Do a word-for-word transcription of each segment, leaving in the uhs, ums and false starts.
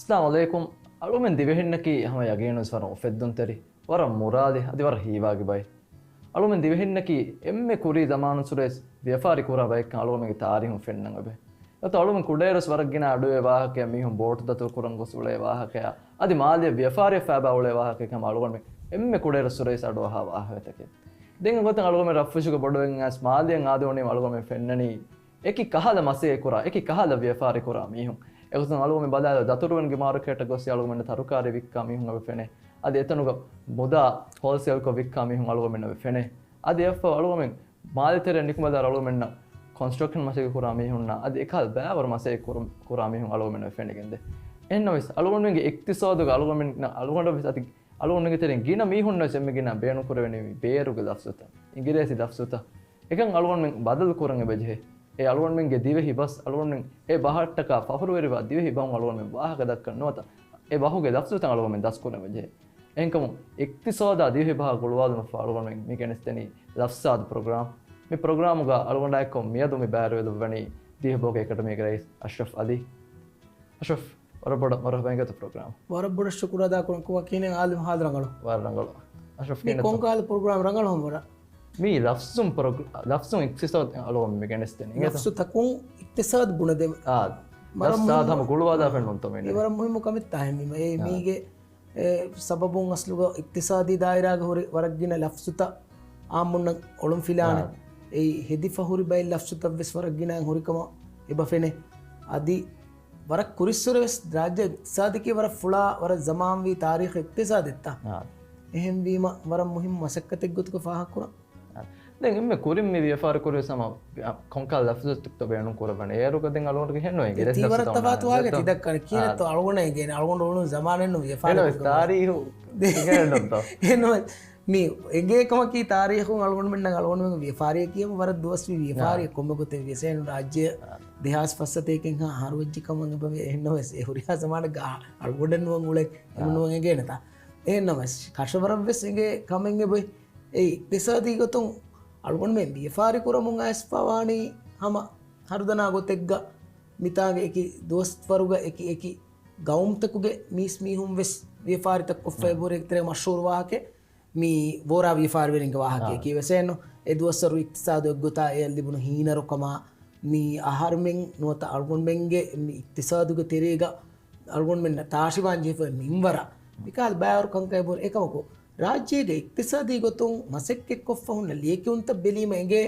އައްސަލާމު ޢަލައިކުމް. އަޅުމެން ދިވެހިންނަކީ ހަމަ ޔަގީނުވެސް ވަރަށް އުފެއްދުންތެރި، ވަރަށް މުރާދި، އަދި ވަރަށް ހީވާގި ބައެއް. އަޅުމެން ދިވެހިންނަކީ އެންމެ ކުރީ ޒަމާނުއްސުރެވެސް ވިޔަފާރި ކުރާ ބައެއްކަން އަޅުގަމެންގެ ތާރީހުން ފެންނަން އެބެ. އެތަ އަޅުމެން ކުޑައިރުސް ވަރަށް ގިނަ އަޑުއެ ވާހަކައެއް މީހުން ބޯޓު ދަތުރު ކުރަން ގޮސް އުޅޭ ވާހަކައާ، އަދި މާލެ ވިޔަފާރި ފައިބާ އުޅޭ ވާހަކައެއް ހަމަ އަޅުގަނޑުމެން އެންމެ ކުޑައިރުއްސުރެވެސް އަޑުއަހާ ވާހަކަތަކެއް. ދެން އެގޮތަށް އަޅުގަމެން ރަށްފުށުގެ ބޮޑުވެގެން އައިސް މާލެއަށް އާދެވުނީމަ އަޅުގަމެން ފެންނަނީ އެކި ކަހަލަ މަސައްކަތް ކުރާ، އެކި ކަހަލަ ވިޔަފާރި ކުރާ މީހުން. އެގޮތުން އަޅުގަމެން ބަލާލި ދަތުރުވަންގެ މާރުކޭޓަށް ގޮސް އަޅުގަމެންނަށް ތަރުކާރީ ވިއްކާ މީހުން އެބަ ފެނޭ. އަދި އެތަނުގަ މުދާ ހޯލްސޭލްކޮށް ވިއްކާ މީހުން އަޅުގަމެންނަށް އެބަ ފެނޭ. އަދި އެއަށްފަހު އަޅުގަމެން މާލެ ތެރެއަށް ނިކުމެދާ އަޅުގަމެންނަށް ކޮންސްޓްރަކްޝަން މަސައްކަތް ކުރާ މީހުންނާ އަދި އެކަހަލަ ބައިވަރު މަސައްކަތް ކުރު-، ކުރާ މީހުން އަޅުގަމެންނަށް އެބަ ފެނިގެންދޭ. އެހެންނަމަވެސް އަޅުގަނޑުމެންގެ އިޤްތިޞާދުގަ އަޅުގަނޑުމެން، އަޅުގަނޑަށްވެސް އަދި އަޅުގަނޑުގެ ތެރެއިން ގިނަ މީހުންނަށް އެންމެ ގިނަ ބޭނުން ކުރެވެނީ މި ބޭރުގެ ލަފްޒުތައް، އިނގިރޭސި ލަފްޒުތައް. އެކަން އަޅުގަނޑުމެން ބަދަލު ކުރަން އެބަޖެހޭ. އެ އަޅުގަނޑުމެންގެ ދިވެހި ބަސް، އަޅުގަނޑުމެން އެ ބަހަށްޓަކާ ފަޚުރުވެރިވާ ދިވެހި ބަހުން އަޅުގަނޑުމެން ވާހަކަ ދައްކަން ނުވަތަ އެ ބަހުގެ ލަފްޒުތައް އަޅުގަނޑުމެން ދަސްކުރަން އެބަޖެހޭ. އެހެންކަމުން އިޤްތިޞާދާ ދިވެހި ބަހާ ގުޅުވާލުމަށްފަހު އަޅުގަނޑުމެން މި ގެނެސްދެނީ ލަފްޒާދު ޕްރޮގްރާމް. މި ޕްރޮގްރާމުގަ އަޅުގަނޑާއެކު މިއަދު މި ބައިވެރިވެލައްވަނީ ދިވެހި ބަހުގެ އެކަޑަމީގެ ރައީސް އަޝްރަފް ޢަލީ. އަޝްރަފް، ވަރަށް ބޮޑަށް މަރުޙަބާ އިނގޭތޯ ޕްރޮގްރާމް. ވަރަށް ބޮޑަށް ޝުކުރު އަދާކުރަން. ކޮބާ ކިހިނެއް އާލިމް ހާލު ރަނގަޅު؟ ވަރަށް ރަނގަޅު. އަޝްރަފް މި ކިހިނެއްތޯ؟ ކޮންކަހަލަ ޕްރޮގްރާމް ރަނގަޅު ހަމަ ވަރަށް؟ މީ ލަފްޒުން ޕްރޮގް-، ލަފްޒުން އިޤްތިޞާދު އަޅުގަނޑު މި ގެނެސްދެނީ. އިނގޭތޯ؟ ލަފްޒުތަކުން އިޤްތިޞާދު ބުނެދޭ. އާ، ވަރަށް ލަފްޒާދު މުހިއްމު. ހަމަ ގުޅުވާލާފަ ނޫންތޯ މީ؟ އެ ވަރަށް މުހިއްމު ކަމެއްތާ މީ. އެ އާ. މީގެ އެ ސަބަބުން އަސްލުގަ އިޤްތިޞާދީ ދާއިރާގަ ހުރި ވަރަށް ގިނަ ލަފްޒުތައް އާއްމުންނަށް އޮޅުންފިލާނެ. އާ. އެއީ ހެދިފަ ހުރި ބައެއް ލަފްޒުތައް ވެސް ވަރަށް ގިނައިން ހުރިކަމަށް އެބަ ފެނޭ. އަދި ވަރަށް ކުރިއްސުރެ ވެސް ރާއްޖެ އިޤްތިޞާދަކީ ވަރަށް ފުޅާ، ވަރަށް ޒަމާންވީ ތާރީޚު އިޤްތިޞާދެއްތަ. އާ. އެހެންވީމަ ވަރަށް މުހިއްމު މަސައްކަތެއް ގޮތުގަ ފާހަގަކުރަން. ދެން އެންމެ ކުރިން މި ވިޔަފާރި ކުރި ސަމަ ކޮންކަހަލަ ލަފްޒުތައް ބޭނުން ކުރައްވަނީ؟ އޭރުގަ ދެން އަޅުގަނޑުގެ ހެންނު އިނގިރޭސި ތީ ވަރަށް ލަފްޒު ތަފާތު ވާހަކަ ތި ދައްކަނީ. ކިހިނެއްތޯ އަޅުގަނޑަށް އެނގޭނެ. އަޅުގަނޑު އުޅުނު ޒަމާނެއްނު ވިޔަފާރި ކުރަން. ތާރީހު އެނގޭނެ ނޫންތޯ؟ އެންމެ މި އެނގޭ ކަމަކީ ތާރީހުން އަޅުގަނޑުމެންނަށް އަޅުގަނޑުމެންގެ ވިޔަފާރިއަކީ ވަރަށް ދުވަސްވީ ވިޔަފާރިއެއް. ކޮންމެ ގޮތެއް ވިޔަސޭނު ރާއްޖެ ދެހާސް ފައްސަތޭކެއްހާ އަހަރު ވެއްޖެ ކަމަށް އެބަވޭ. އެހެންނަމަވެސް އެ ހުރިހާ ޒަމާނެއްގަ އަޅުގަނޑެއް ނުވަން އުޅެން އެމަ ނުވަން އެނގޭނެތާ. އެހެންނަމަވެސް ކަށަވަރަށްވެސް އެނގޭ ކަމެއް އެބައި. އެ އިޤްތިޞާދީ ގޮތުން އަޅުގަނޑުމެން ވިޔަފާރި ކުރަމުން އައިސްފަ ވާނީ ހަމަ ހަރުދަނާ ގޮތެއްގަ މިތާގެ އެކި ދުވަސްވަރުގަ އެކި އެކި ގައުމުތަކުގެ މީސްމީހުން ވެސް ވިޔަފާރިތައް ކޮށްފަ އެބަހުރި. އެކި ތެރޭ މަޝްހޫރު ވާހަކައެއް މި ބޯރާ ވިޔަފާރިވެރިންގެ ވާހަކައެކީ ވެސް އެއްނު. އެ ދުވަސްވަރު އިޤްތިޞާދު އެއްގޮތާ އެއަށް ލިބުނު ހީނަރުކަމާ މި އަހަރުމެން ނުވަތަ އަޅުގަނޑުމެންގެ މި އިޤްތިޞާދުގެ ތެރޭގަ އަޅުގަނޑުމެންނަށް ތާށިވާން ޖެހިފައި މިންވަރަށް މިކަހަލަ ބައިވަރު ކަންކަން އެބަހުރި. އެކަމަކު، ރާއްޖޭގެ އިޤްތިޞާދީ ގޮތުން މަސައްކަތްކޮށްފަ ހުންނަ ލިޔެކިޔުންތައް ބެލީމަ އެނގޭ،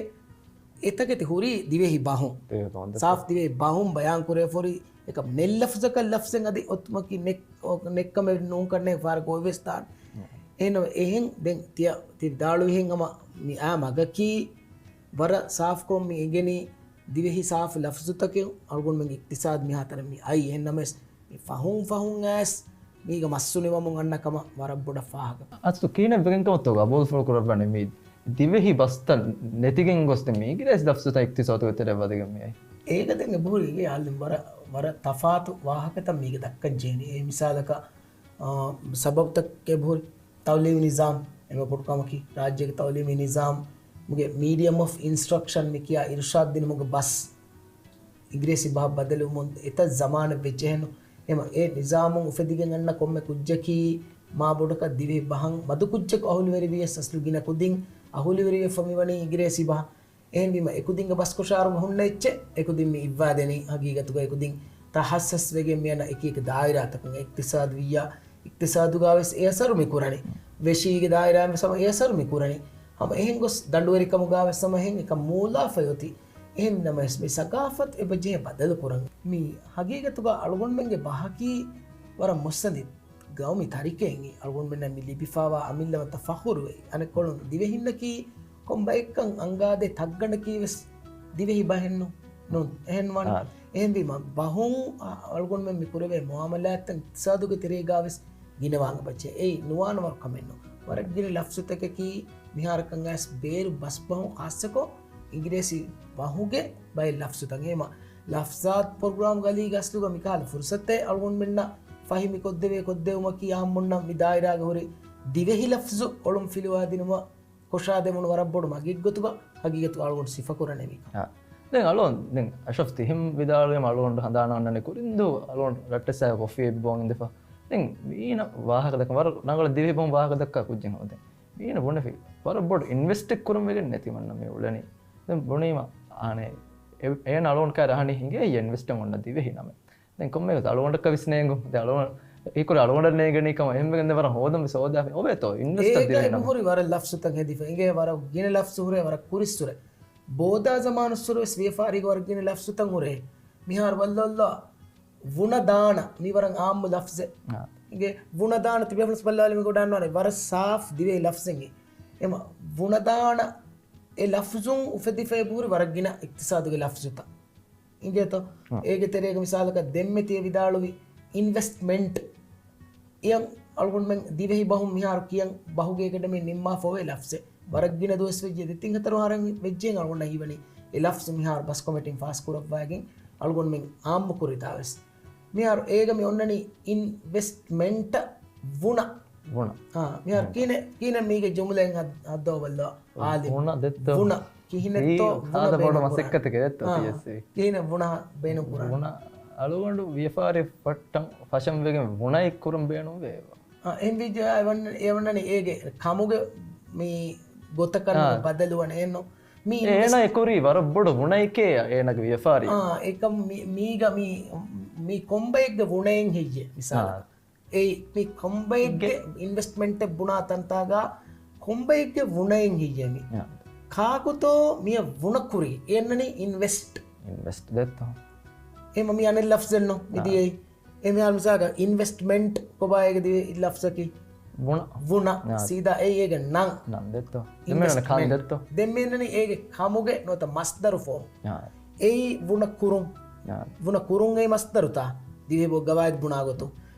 އެތަކެތި ހުރީ ދިވެހި ބަހުން. ސާފް ދިވެހި ބަހުން ބަޔާން ކުރެވިފަ ހުރި އެކަމް ނެތް ލަފްޒަކަށް ލަފްޒެއް އަދި އޮތުމަކީ ނެތް، ނެތްކަމެއް ނޫންކަންނޭ ފާރަކު އޮވެސް ދާން. އެހެން އެހެން ދެން ތިޔަ، ތި ވިދާޅުވިހެން ހަމަ މި އާ މަގަކީ ވަރަށް ސާފްކޮށް މި އެނގެނީ ދިވެހި ސާފު ލަފްޒުތަކެއް އަޅުގަނޑުމެންގެ އިޤްތިޞާދު މިހާތަނަށް މި އައީ. އެހެންނަމަވެސް، މި ފަހުން ފަހުން އައިސް މީގަ މައްސުނިވަމުން އަންނަ ކަމަށް ވަރަށް ބޮޑަށް ފާހަގަ. އަސްލު ކިހިނެއް ވެގެން ކަމަށްތޯ ގަބޫލުފުޅު ކުރައްވަނީ މި ދިވެހި ބަސްތައް ނެތިގެން ގޮސް ދެން މި އިނގިރޭސި ލަފްޒުތައް އިޤްތިޞާދުގެ ތެރެއަށް ވަދެގެން މިއައީ؟ އޭގަ ދެން އެބަހުރި އޭގެ އާލިމް ވަރަށް، ވަރަށް ތަފާތު ވާހަކަތައް މީގަ ދައްކަން ޖެހެނީ. އެ މިސާލަކަށް، އާ، ސަބަބުތައް އެބަހުރި. ތައުލީމީ ނިޒާމް އެންމެ ބޮޑު ކަމަކީ، ރާއްޖޭގެ ތައުލީމީ ނިޒާމްގެ މީޑިއަމް އޮފް އިންސްޓްރަކްޝަން މި ކިޔާ އިރުޝާދު ދިނުމުގެ ބަސް އިނގިރޭސި ބަހަށް ބަދަލުވުމުން އެތައް ޒަމާނެއް ވެއްޖެހެނު. އެމަ އެ ނިޒާމުން އުފެދިގެން އަންނަ ކޮންމެ ކުއްޖަކީ މާ ބޮޑަކަށް ދިވެހި ބަހަށް މަދު ކުއްޖަކު އަހުލުވެރިވިޔަސް އަސްލު ގިނަ ކުދިން އަހުލުވެރިވެފަ މިވަނީ އިނގިރޭސި ބަހަށް. އެހެންވީމަ، އެކުދިންގެ ބަސްކޮށާރުގަ ހުންނަ އެއްޗެއް އެކުދިން މި އިއްވާދެނީ. ހަގީގަތުގަ އެކުދިން ތަހައްސަސް ވެގެން މިއަންނަ އެކި އެކި ދާއިރާތަކުން އިޤްތިޞާދު ވިއްޔާ، އިޤްތިޞާދުގަ ވެސް އެ އަސަރު މި ކުރަނީ. ވެށީގެ ދާއިރާއިން ވެސް ހަމަ އެ އަސަރު މި ކުރަނީ. ހަމަ އެހެން ގޮސް ދަނޑުވެރިކަމުގަ ވެސް ހަމަ އެހެން އެކަން މޫލާފައި އޮތީ. އެހެން ނަމަވެސް މި ސަގާފަތު އެބަ ޖެހޭ ބަދަލު ކުރަން. މި ހަގީގަތުގަ އަޅުގަނޑުމެންގެ ބަހަކީ ވަރަށް މުއްސަނދި ގައުމީ ތަރިކައެއް. އަޅުގަނޑުމެންނަށް މި ލިބިފައިވާ އަމިއްލަވަންތަ ފަޚުރުވެ، އަނެއްކޮޅުން ދިވެހިންނަކީ ކޮން ބައެއްކަން އަންގާދޭ ތައްގަނޑަކީ ވެސް ދިވެހި ބަހެއްނު. ނޫން. އެހެން ވާނެ. އާ. އެހެންވީމަ، ބަހުން އަ-، އަޅުގަނޑުމެން މި ކުރެވޭ މުއާމަލާތްތައް އިޤްތިޞާދުގެ ތެރޭގަ ވެސް ގިނަވާން އެބަޖެހޭ. އެއީ ނުވާނެ ވަރު ކަމެއްނު. ވަރަށް ގިނަ ލަފްޒުތަކަކީ މިހާރަކަށް އައިސް ބޭރު ބަސްބަހުން ޚާއްޞަކޮށް އިނގިރޭސި ބަހުގެ ބައެއް ލަފްޒުތައް. އެހެމަ ލަފްޒާތު ޕްރޮގްރާމްގެ އަލީގަ އަސްލުގަ މިކަހަލަ ފުރުޞަތެއް އަޅުގަނޑުމެންނަށް ފަހި މިކޮށްދެވޭ، ކޮށްދެވުމަކީ އާއްމުންނަށް މި ދާއިރާގަ ހުރި ދިވެހި ލަފްޒު އޮޅުންފިލުވާދިނުމަށް ކޮށާދެވުނު ވަރަށް ބޮޑު މަގެއްގޮތުގަ ހަގީގަތުގަ އަޅުގަނޑު ސިފަކުރަނީ މިކަން. އާ. ދެން އަޅުގަނޑު، ދެން އަޝްރަފް ތިހެން ވިދާޅުވީމަ އަޅުގަނޑު ހަނދާނަށް އޮންނަނީ ކުރިންދޫ އަޅުގަނޑު ރައްޓެއްސާ ކޮފީ އެއް ބޯން އިނދެފަ. ދެން މީނަ ވާހަކަ ދައްކަން ވަރަށް ރަނގަޅަށް ދިވެހި ބަހުން ވާހަކަ ދައްކާ ކުއްޖެއް ހަމަ. ދެން މީނަ ބުނެފި ވަރަށް ބޮޑު އިންވެސްޓެއް ކުރަން ވެގެން ނެތިމަންނަ މި އުޅެނީ. ދެން ބުނީމަ އާނެ އެ-، އޭނަ އަޅުގަނޑު ކާރި އަހަނީ ހިނގޭ އިންވެސްޓެއް އޮންނަ ދިވެހި ނަމެއް. ދެން ކޮންމެ އަޅުގަނޑަކަށް ވިސްނޭނގު. ދެން އަޅުގަނޑު އެކުރެ އަޅުގަނޑަށް ނޭނގެނީ ކަމަށް އެހެންވެގެން ދެން ވަރަށް ހޯދަން ވެސް ހޯދާފި. އޮވޭތޯ އިންވެސްޓަށް އޭގަ ދިވެހި އެބަ ނަމެއް. ހުރި ވަރަށް ލަފްޒުތައް ހެދިފަ. އިނގޭ ވަރަށް ގިނަ ލަފްޒު ހުރޭ ވަރަށް ކުރިއްސުރެ. ބޯދާ ޒަމާނުއްސުރެ ވެސް ވިޔަފާރީގަ ވަރަށް ގިނަ ލަފްޒުތައް ހުރޭ. މިހާރު ބައްލަވައްލާ ވުނަ ދާނަ މީ ވަރަށް އާއްމު ލަފްޒެއް. އާ. އިނގޭ ވުނަ ދާނަ ތިބޭފުޅުން ބައްލަވާލި މި ގޮޑާން ވަރަށް ސާފް ދިވެހި ލަފްޒެއް. އެމަ ވުނަ ދާނަ އެ ލަފްޒުން އުފެދިފައި ބުހުރި ވަރަށް ގިނަ އިޤްތިޞާދުގެ ލަފްޒުތައް. އިނގޭތޯ؟ އާ. އޭގެ ތެރޭގަ މިސާލަކަށް ދެންމެ ތިޔަ ވިދާޅުވި އިންވެސްޓްމަންޓް. އިޔަން އަޅުގަނޑުމެން ދިވެހި ބަހުން މިހާރު ކިޔަން ބަހުގެ އެކަޑަމީން ނިންމާފަ އޮވޭ ލަފްޒެއް. ވަރަށް ގިނަ ދުވަސް ވެއްޖެ ދެތިން ހަތަރު އަހަރަށް ވެއްޖެ އަޅުގަނޑަށް ހީވަނީ އެ ލަފްޒު މިހާރު ބަސް ކޮމިޓީން ފާސް ކުރައްވައިގެން އަޅުގަނޑުމެން އާއްމު ކުރިތާ ވެސް. މިހާރު އޭގަ މި އޮންނަނީ އިންވެސްޓްމަންޓަށް ވުނަ. ވުނަ. އާ، މިހާރު ކިހިނެއް، ކިހިނެއް މީގެ ޖުމްލައިން ހަ-، ހައްދަވައްލާ؟ އާލިމް. ވުނަ ދެއްތޯ؟ ވުނަ. ކިހިނެއްތޯ ވުނަ ހާދަ ބޮޑު ބޭނުން ކުރާނީ؟ މަސައްކަތެއް ދެއްތޯ އާ، ތިޔަސްވީ. ކިހިނެއް ވުނަ ބޭނުން ކުރާނީ؟ ވުނަ އަޅުގަނޑު ވިޔަފާރި ފައްޓަން ފަށަން ވެގެން ވުނައެއް ކުރަން ބޭނުން ވޭ. އާ، އެހެން ވިއްޖެ އެ ވަން-، އެ ވަންނަނީ އޭގެ ކަމުގެ މި ގޮތަކަށް އާ. ބަދަލުވަން އެއްނު. މީ އޭނާ އެ ކުރީ ވަރަށް ބޮޑު ވުނައެކޭ އޭނާގެ ވިޔަފާރި. އާ، އެކަމް މި-، މީގަ މި، މި ކޮންބައެއްގެ ވުނައެއް ހެއްޔޭ މިސާލަކަށް؟ އާ. އެ މި ކޮންބައެއްގެ ގެ- އިންވެސްޓްމަންޓެއް ބުނާ ތަންތާގަ ކޮންބައެއްގެ ވުނައެއް ހެއްޔޭ މި؟ އާ. ކާކުތޯ މިޔަ ވުނަ ކުރީ؟ އެ އަންނަނީ އިންވެސްޓް. އިންވެސްޓް ދެއްތޯ؟ އެމަ މި އަނެއް ލަފްޒެއްނު މި އާ. ދިޔައީ. އެ މިހާރު މިސާލަކަށް އިންވެސްޓްމަންޓް ކޮބާ އޭގެ ދިވެ-، ލަފްޒަކީ؟ ވުނަ. ވުނަ. އާ. ސީދާ އެއީ އޭގެ ނަން. ނަން ދެއްތޯ؟ އިންވެސްޓްމަންޓް. ދެން މި އަންނަނީ އޭގެ ކަމުގެ ނުވަތަ މަސްދަރު ފޯމް. އާ. އެއީ ވުނަ ކުރުން. އާ. ވުނަ ކުރުން އެއީ މަސްދަރުތާ؟ ދިވެހި ބަހުގެ ގަވާއިދު ބުނާ ގޮތުން.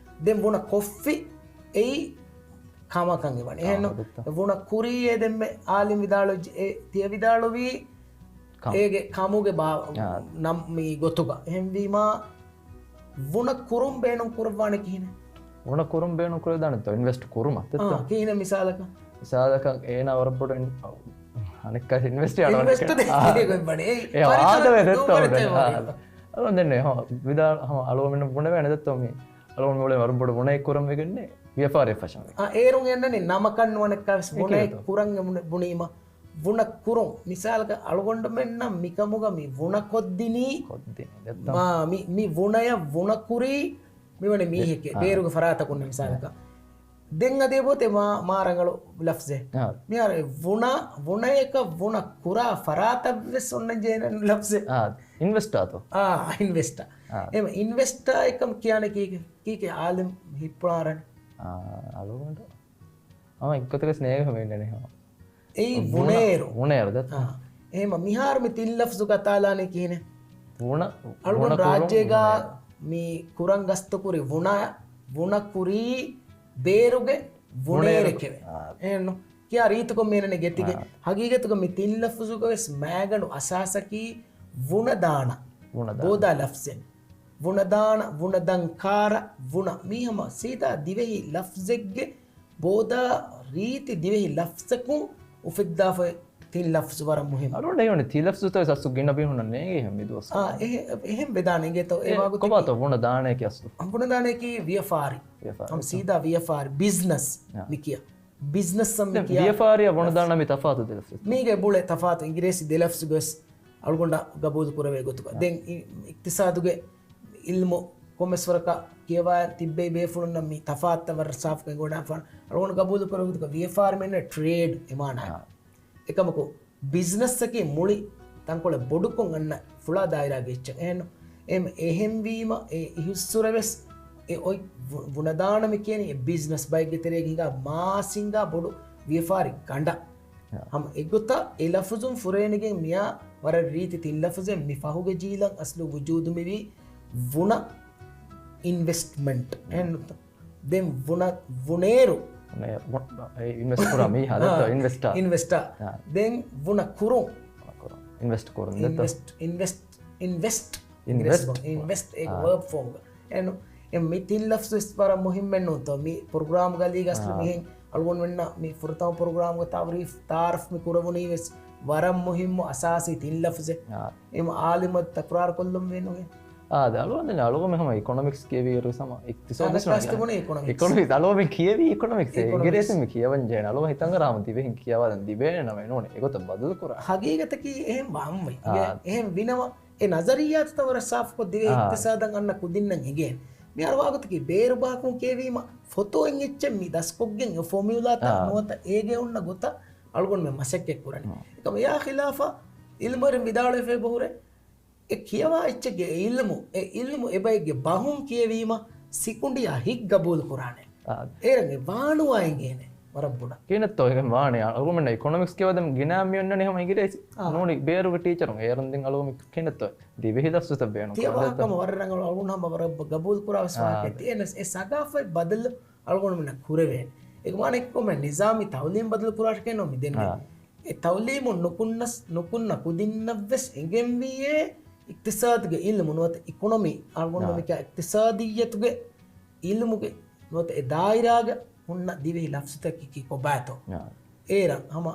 ދެން ވުނަ ކޮށްފި އެއީ ކަމަކަށް އެވަނީ. އާ، އެހެންނު؟ ދެއްތޯ؟ ވުނަ ކުރީ އެ ދެންމެ އާލިމް ވިދާޅު-، އެ ތިޔަ ވިދާޅުވީ ކަމު. އޭގެ ކަމުގެ ބާ-، އާ. ނަމް މި ގޮތުގަ. އެހެންވީމާ، ވުނަ ކުރުން ބޭނުން ކުރައްވާނެ ކިހިނެއް؟ ވުނަ ކުރުން ބޭނުން ކުރެވިދާނެތޯ އިންވެސްޓް ކުރުމަށް ދެއްތޯ؟ އާ، ކިހިނެއް މިސާލަކަށް؟ މިސާލަކަށް އޭނާ ވަރަށް ބޮޑު އިން-، އަނެއްކާ އިންވެސްޓް އަޅުގަނޑު އިންވެސްޓް ދެ-، އާ. އޭގެ ވަނީ. އެ ޕަރިޝަން ވާދަވެ ދެއްތޯ ނޫވަރެ މި؟ ތެ ވާ. އާ. އަޅުގަނޑު ދެންނެ ހަމަ ވިދާ-، ހަމަ އަޅުގަނޑު މިން ބުނެވޭނެ ދެއްތޯ މި؟ އަޅުގަނޑު މި އުޅެނީ ވަރަށް ބޮޑު ވުނައެއް ކުރަން ވެގެންނޭ. ވިޔަފާރި ފަށަން ވެ. އާ، އޭރުން އެންނަނީ ނަމަކަށް ނުވަނައްކާ ވެސް ބުނެ ކުރަން އެ ބުނެ-، ބުނީމަ. ވުނަ ކުރުން. މިސާލަކަށް އަޅުގަނޑުމެންނަށް މިކަމުގަ މި ވުނަ ކޮށްދިނީ. ކޮށްދިނީ. ދެއްތޯ؟ މާ، މި، މި ވުނަޔަށް ވުނަ ކުރީ މިވަނީ ދެ-، މީހެކޭ. އާ. ބޭރުގެ ފަރާތަކުން މިސާލަކަށް. ދެން އަދި އެބައޮތޭ މާ، މާ ރަނގަޅު ލަފްޒެއް. އާ. މިހާރު ވުނަ، ވުނަޔަކަށް ވުނަ ކުރާ ފަރާތަށް ވެސް އޮންނަން ޖެހޭނެ ލަފްޒެއް. އާ. އިންވެސްޓާތޯ؟ އާ، އިންވެސްޓާ. އާ. އެމަ އިންވެސްޓާ އެކަމް ކިޔާނެ ކީކޭ؟ ކީކޭ އާލިމް ހިއްޕުޅާރަން؟ އާ، އަޅުގަނޑު. އާ، އެއްގޮތަކަސް ނޭގެ ހަމަ އިންނަނީ ހަމަ. އެއީ ވުނަ-، ވުނޭރު. ވުނޭރު ދެއްތޯ؟ އާ. އެހެމަ މިހާރު މި ތިން ލަފްޒު ގަތާލާނީ ކިހިނެއް؟ ވުނަ-، އަޅުގަނޑު ވުނަ ކުރުން ރާއްޖޭގަ ވުނޭރު. މި ކުރަން ގަސްތުކުރި ވުނަ-، ވުނަ ކުރީ ބޭރުގެ ވުނޭރު. ވުނޭރެކެވެ. އާ. އެހެންނު؟ ކިޔާ ރީތިކޮށް މިއަންނަނީ ގެތިގެ. އާ. ހަގީގަތުގަ މި ތިން ލަފުޒުގަވެސް މާގަނޑު އަސާސަކީ ވުނަދާނަ. ވުނަދާނަ. ބޯދާ ލަފްޒެއް. ވުނަދާނަ، ވުނަދަން ކާރަ، ވުނަ. މީ ހަމަ ސީދާ ދިވެހި ލަފްޒެއްގެ ބޯދާ ރީތި ދިވެހި ލަފްޒަކުން އުފެއްދާފައި ތިން ލަފްޒު ވަރަށް މުހިންމު. އަޅުގަނޑަށް ހީވަނީ ތި ލަފްޒުތައް ވެސް އަސްލު ގިނަ ބިހުންނަށް ނޭނގޭ ހެން މި ދުވަސް. އާ، އެހެ-، އެހެން ވެދާނެ އިނގޭތޯ އެ އެ ވާގޮތަކީ. ކޮބާތޯ ވުނަދާނައަކީ އަސްލު؟ ވުނަދާނައަކީ ވިޔަފާރި. ވިޔަފާރި. ހަމަ ސީދާ ވިޔަފާރި، ބިޒްނަސް އާ. މި ކިޔާ. ބިޒްނަސް މި ދެން ކިޔާ. ވިޔަފާރިއާ ވުނަދާނަ މި ތަފާތު ދެ ލަފްޒު. މީގެ ބުޅެ ތަފާތު އިނގިރޭސި ދެ ލަފްޒުގެ ވެސް އަޅުގަނޑަށް ގަބޫލު ކުރެވޭ ގޮތުގަ. އާ. ދެން އި-، އިޤްތިޞާދުގެ އިލްމު ކޮންމެސް ވަރަކަށް ކިޔަވާ ތިއްބެވި ބޭފުޅުންނަށް މި ތަފާތުތައް ވަރަށް ސާފުކޮށް އެނގިވަޑައިފާނެ. އަޅުގަނޑު ގަބޫލު ކުރެވޭ ގޮތުގަ ވިޔަފާރި މީން ޓްރޭޑް އެ މާނަ. އާ. އެކަމަކު ބިޒްނަސްއަކީ މުޅި ތަންކޮޅެއް ބޮޑުކޮށް އަންނަ ފުޅާ ދާއިރާގެ އެއްޗެއް. އެހެން، އެހެން، އެހެންވީމަ އެ އިހުއްސުރެ ވެސް އެ އޮތް ވު-، ވުނަދާނަ މި ކިޔަނީ އެ ބިޒްނަސް ބައެއްގެ ތެރޭގަ ހިނގާ މާސް ހިނގާ ބޮޑު ވިޔަފާރި ގަނޑަށް. އާ. ހަމަ އެގޮތަށް އެ ލަފުޒުން ފުރޭނެގެން މިޔާ ވަރަށް ރީތި ތިން ލަފުޒެއް މި ފަހުގެ ޖީލަށް އަސްލު ވުޖޫދު މިވީ ވުނަ އިންވެސްޓްމަންޓް. އާ. އެހެންނުތަ؟ ދެން ވުނަ-، ވުނޭރު. ވުނޭ-، ވު-، އެ އިންވެސްޓް ކުރާ މީހާ ދެއްތޯ؟ އާ. އިންވެސްޓާ. އިންވެސްޓާ. އާ. ދެން ވުނަ ކުރުން. ވުނަ ކުރުން. އިންވެސްޓް ކުރުން ދެއްތޯ؟ އިންވެސްޓް، އިންވެސްޓް، އިންވެސްޓް. އިންވެސްޓް އޭގެ އާ. ވަރބް ފޯމްގަ. އެން، އެ މި ތިން ލަފްޒު ވެސް ވަރަށް މުހިއްމެއް ނޫންތޯ؟ މި ޕްރޮގްރާމް ގަލީގަ އަސްލު އާ. މިހެން އަޅުގަނޑުމެންނަށް މި ފުރަތަމަ ޕްރޮގްރާމްގަ ތާރީފް، ތާރަފް މި ކުރެވުނީ ވެސް ވަރަށް މުހިއްމު އަސާސީ ތިން ލަފްޒެއް. އާ. އެމަ އާލިމަށް ތަކުރާރު ކޮށްލުން ވޭނުގެ. އާ، ދެ އަޅުގަނޑު އަޅުގަނޑު ހަމަ އިކޮނޮމިކްސް ކިޔެވިއިރު ހަމަ އިޤްތިޞާދު އަނެއްކާސް ތިބުނީ އިކޮނޮމިކްސް. އިކޮނޮމިކްސް އަޅުގަނޑު ކިޔެވީ އިކޮނޮމިކްސް. އިކޮނޮމިކްސް. އިނގިރޭސިން މި ކިޔަވަން ޖެހޭނެ. އަޅުގަނޑު ހިތަށް އަރާ ހަމަ ދިވެހިން ކިޔަވާލަން ދިވޭނެ ނަމަ ނޫން. އެގޮތަށް ބަދަލު ކުރާ. ހަގީގަތަކީ އެހެން ވާންވައި. އާ. އެހެން ވިނަމަ އެ ނަޒަރިއްޔާތުތައް ވަރަށް ސާފުކޮށް ދިވެހި އާ. އިޤްތިޞާދަށް އަންނަ ކުދިންނަށް އެނގޭނެ. މިހާރު ވާގޮތަކީ ބޭރު ބަހަކުން ކިޔެވީމަ ފޮތޯއިން އެއްޗެއް މި ދަސްކޮށްގެން އެ ފޯމިއުލާތައް އާ. ނުވަތަ އޭގެ އޮންނަ ގޮތަށް އަޅުގަނޑުމެން މަސައްކަތް ކުރަނީ. އާ. އެކަމަ އެއާ ޚިލާފަށް އިލްމުވެރިން ވިދާޅުވެފައި ބަހުރޭ، އެ ކިޔަވާ އެއްޗެއްގެ އެ އިލްމު، އެ އިލްމު އެބައެއްގެ ބަހުން ކިޔެވީމަ ސިކުނޑިއާ ހިތް ގަބޫލު ކުރާނެ. އާ. އޭރަށް އެ ވާނުވާ އެނގޭނެ ވަރަށް ބޮޑަށް. ކިހިނެއްތޯ އެހެން ވާނެ؟ އަޅުގަނޑުމެންނަށް އިކޮނޮމިކްސް ކިޔަވަދަމ ގިނަ މި އޮންނަނީ ހަމަ އިނގިރޭސި. އާ. ނޫނީ ބޭރުގެ ޓީޗަރުން އޭރުން ދެން އަޅުގަނޑު ކިހިނެއްތޯ ދިވެހި ލަފްޒުތައް ބޭނުން ކުރާނެ. ތިޔަބަހަކަމަ ވަރަށް ރަނގަޅު އަޅުގަނޑު ހަމަ ވަރަށް ގަބޫލު ކުރާ ވެސް ވާހަކައެއް ތި. އެހެނަސް އެ ސަގާފަތް ބަދަލު އަޅުގަނޑުމެންނަށް ކުރެވޭނެ. އެކަމާ އެކަމެއް ނިޒާމީ ތައުލީމް ބަދަލު ކުރާށެކޭ ނޯ މި ދެން އާ. މި. އެ ތައުލީމު ނުކުންނަސް، ނުކުންނަ ކުދިންނަށްވެސް އެނގެންވީއޭ އިޤްތިޞާދުގެ އިލްމު ނުވަތަ އިކޮނޮމީ، އަޅުގަނޑު އާ. މިކަ އިޤްތިޞާދިއްޔަތުގެ އިލްމުގެ ނުވަތަ އެ ދާއިރާގަ ހުންނަ ދިވެހި ލަފްޒުތަކަކީ ކޮބާތޯ؟ އާ. އޭރަށް ހަމަ